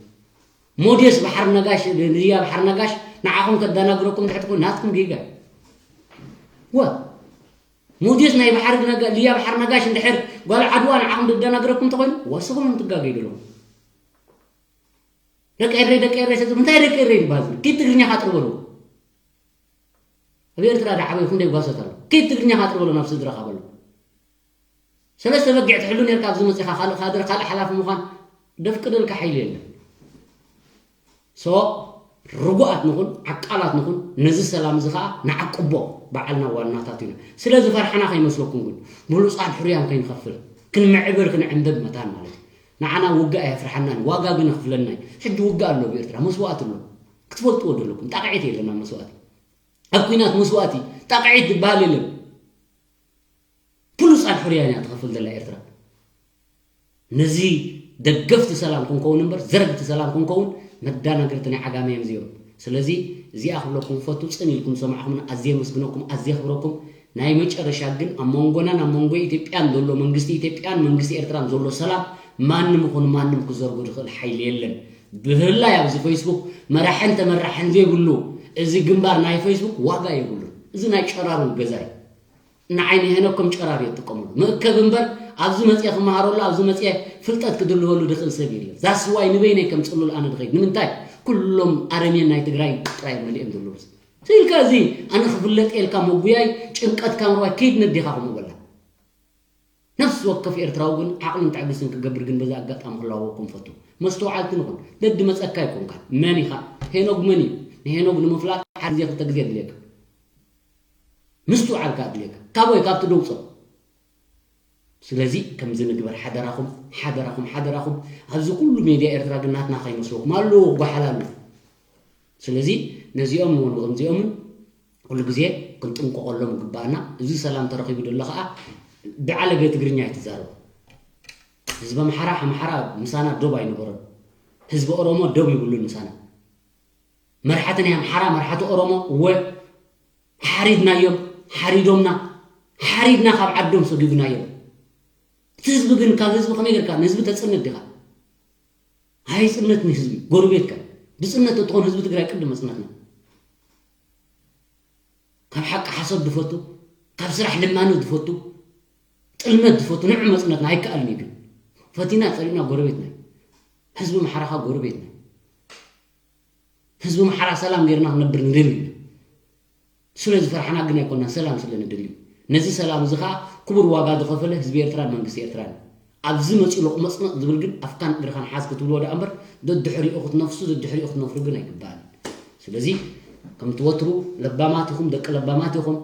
ሞዴስ ባሕር ነጋሽ ልያ ባሕር ነጋሽ ንዓኹም ከዳናግረኩም ትሕትኩም ናትኩም ጌጋ። ወ ሞዴስ ናይ ባሕር ልያ ባሕር ነጋሽ እንድሕር ጓል ዓድዋ ንዓኹም ደዳናግረኩም ተኾይኑ ወስኹም እንትጋገዩ ድለኹም። ደቂ ኤረይ ደቂ ኤረይ ሰ እንታይ ደቂ ኤረይ ይባል? ኪድ ትግርኛ ካጥርበሉ ኣብ ኤርትራ ዳዓበይ ክንደይ ጓሶት ኣሎ። ኪድ ትግርኛ ካጥርበሉ ናብ ስድራ ካበሉ ሰለስተ በጊዕ ትሕሉ ነርካ ኣብዚ መጽኻ ካልእ ካድር ካልእ ሓላፊ ምዃን ደፍቅደልካ ሓይሊ የለን። ሶ ርጉኣት ንኹን ዓቃላት ንኹን ነዚ ሰላም እዚ ኸዓ ንዓቅቦ በዓልና ዋናታት ኢና። ስለዚ ፈርሓና ከይመስለኩም ግን ብሉጻት ሕሩያን ከይንኸፍል ክንምዕብል ክንዕንብብ መታን ማለት እዩ። ንዓና ውግእ ኣየፍርሓናን ዋጋ ግን ኣኽፍለና እዩ። ሕጂ ውግእ ኣሎ ብኤርትራ መስዋእቲ ኣሎ ክትፈልጥዎ ዘለኩም ጣቕዒት የለን ኣብ መስዋእቲ ኣብ ኩናት መስዋእቲ ጣቕዒት ዝበሃል የለን። ብሉጻት ሕሩያን እያ ትኸፍል ዘላ ኤርትራ። ነዚ ደገፍቲ ሰላም ክንከውን እምበር ዘረግቲ ሰላም ክንከውን መዳናገርቲ ናይ ዓጋመ እዮም እዚኦም። ስለዚ እዚኣ ክብለኩም ፈቱ ጽን ኢልኩም ዝሰማዕኹምና ኣዝየ የመስግነኩም ኣዝየ የኽብረኩም። ናይ መጨረሻ ግን ኣብ መንጎናን ኣብ መንጎ ኢትዮጵያን ዘሎ መንግስቲ ኢትዮጵያን መንግስቲ ኤርትራን ዘሎ ሰላም ማንም ይኹን ማንም ክዘርጎ ዝኽእል ሓይሊ የለን። ብፍላይ ኣብዚ ፌስቡክ መራሕን ተመራሕን ዘይብሉ እዚ ግንባር ናይ ፌስቡክ ዋጋ የብሉን። እዚ ናይ ጨራሩ ገዛ እዩ። ንዓይ ንሄኖክ ከም ጨራር እየ ዝጥቀመሉ መእከብ እምበር ኣብዚ መፅየ ክመሃረሉ ኣብዚ መፅየ ፍልጠት ክድልበሉ ዝኽእል ሰብ የለን። ዛስዋይ ንበይነይ ከም ፅሉል ኣነ ድኸይድ ንምንታይ ኩሎም ኣረሜን ናይ ትግራይ ጥራይ መሊኦም ዘለዉ ስኢልካ እዚ ኣነ ክፍለጥ የልካ መጉያይ ጭንቀት ካምርዋይ ከይድ ነዴኻ ከምኡ በላ ነፍሲ ወከፍ ኤርትራዊ ግን ዓቕልን ትዕግስትን ክገብር ግን በዚ ኣጋጣሚ ክላወኩም ፈቱ መስተውዓልቲ ንኹን ደዲ መፀካ ይኮንካ መን ኢኻ ሄኖግ መን እዩ ንሄኖግ ንምፍላጥ ሓደ ግዜ ክልተ ግዜ ድልየካ ምስትውዓል ከኣ ኣድልየካ ካብ ወይ ካብቲ ደውጾ ስለዚ ከምዚ ንግበር ሓደራኹም ሓደራኹም ሓደራኹም ኣብዚ ኩሉ ሜድያ ኤርትራ ግን ናትና ከይመስለኩም ኣለዉ ክጓሓል ኣለዉ ስለዚ ነዚኦም ንወንኡ ከምዚኦምን ኩሉ ግዜ ክንጥንቀቐሎም ይግባኣና እዚ ሰላም ተረኺቡ ደሎ ከኣ ብዓለገ ትግርኛ ኣይትዛረቡ ህዝቢ ኣምሓራ ኣምሓራ ምሳና ዶብ ኣይነበሮን ህዝቢ ኦሮሞ ዶብ ይብሉን ምሳና መርሓቲ ናይ ኣምሓራ መርሓቲ ኦሮሞ እወ ሓሪድናዮም ሓሪዶምና ሓሪድና ካብ ዓዶም ሰጊጉናዮም እቲ ህዝቢ ግን ካብ ህዝቢ ከመይ ጌርካ ንህዝቢ ተፅንት ዲኻ ኣይፅነት ንህዝቢ ጎረቤትካ ብፅነት ተትኾን ህዝቢ ትግራይ ቅድም መፅነትና ካብ ሓቂ ሓሶት ዝፈቱ ካብ ስራሕ ልማኖት ዝፈቱ ጥልመት ዝፈቱ ንዑ መፅነትና ኣይከኣልን እዩ ግን ፈቲና ፀሊእና ጎረቤትና ህዝቢ ምሓራኻ ጎረቤትና ህዝቢ ምሓራ ሰላም ጌርና ክነብር ንደሊ ኢና ስለ ዝፈርሓና ግን ኣይኮና ሰላም ስለ ንደሊ ነዚ ሰላም እዚ ከዓ ክቡር ዋጋ ዝኸፈለ ህዝቢ ኤርትራን መንግስቲ ኤርትራን ኣብዚ መፂኡ ሎቕመፅመፅ ዝብል ግን ኣፍካን እግርኻን ሓዝ ክትብልዎ ደኣ እምበር ደድሕሪኡ ክትነፍሱ ደድሕሪኡ ክትነፍሩ ግን ኣይግባእን ስለዚ ከምቲ ወትሩ ለባማት ኢኹም ደቂ ለባማት ኢኹም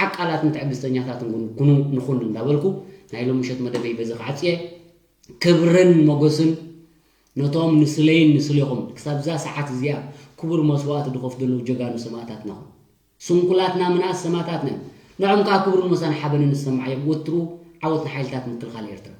ዓቃላትን ትዕግስተኛታትን ኩኑ ንኹን እንዳበልኩ ናይ ሎምሸት መደበይ በዚ ክዓፅየ ክብርን ሞገስን ነቶም ንስለይን ንስሌኹም ክሳብዛ ሰዓት እዚኣ ክቡር መስዋእቲ ዝኸፍሉ ዘለዉ ጀጋኑ ሰማእታትና ኹም ስንኩላትና ምንኣስ ሰማእታትና እዮም ንዖም ከዓ ክብርን ሞሳን ሓበንን ዝሰማዓዮም ወትሩ ዓወት ንሓይልታት ምክልኻል ኤርትራ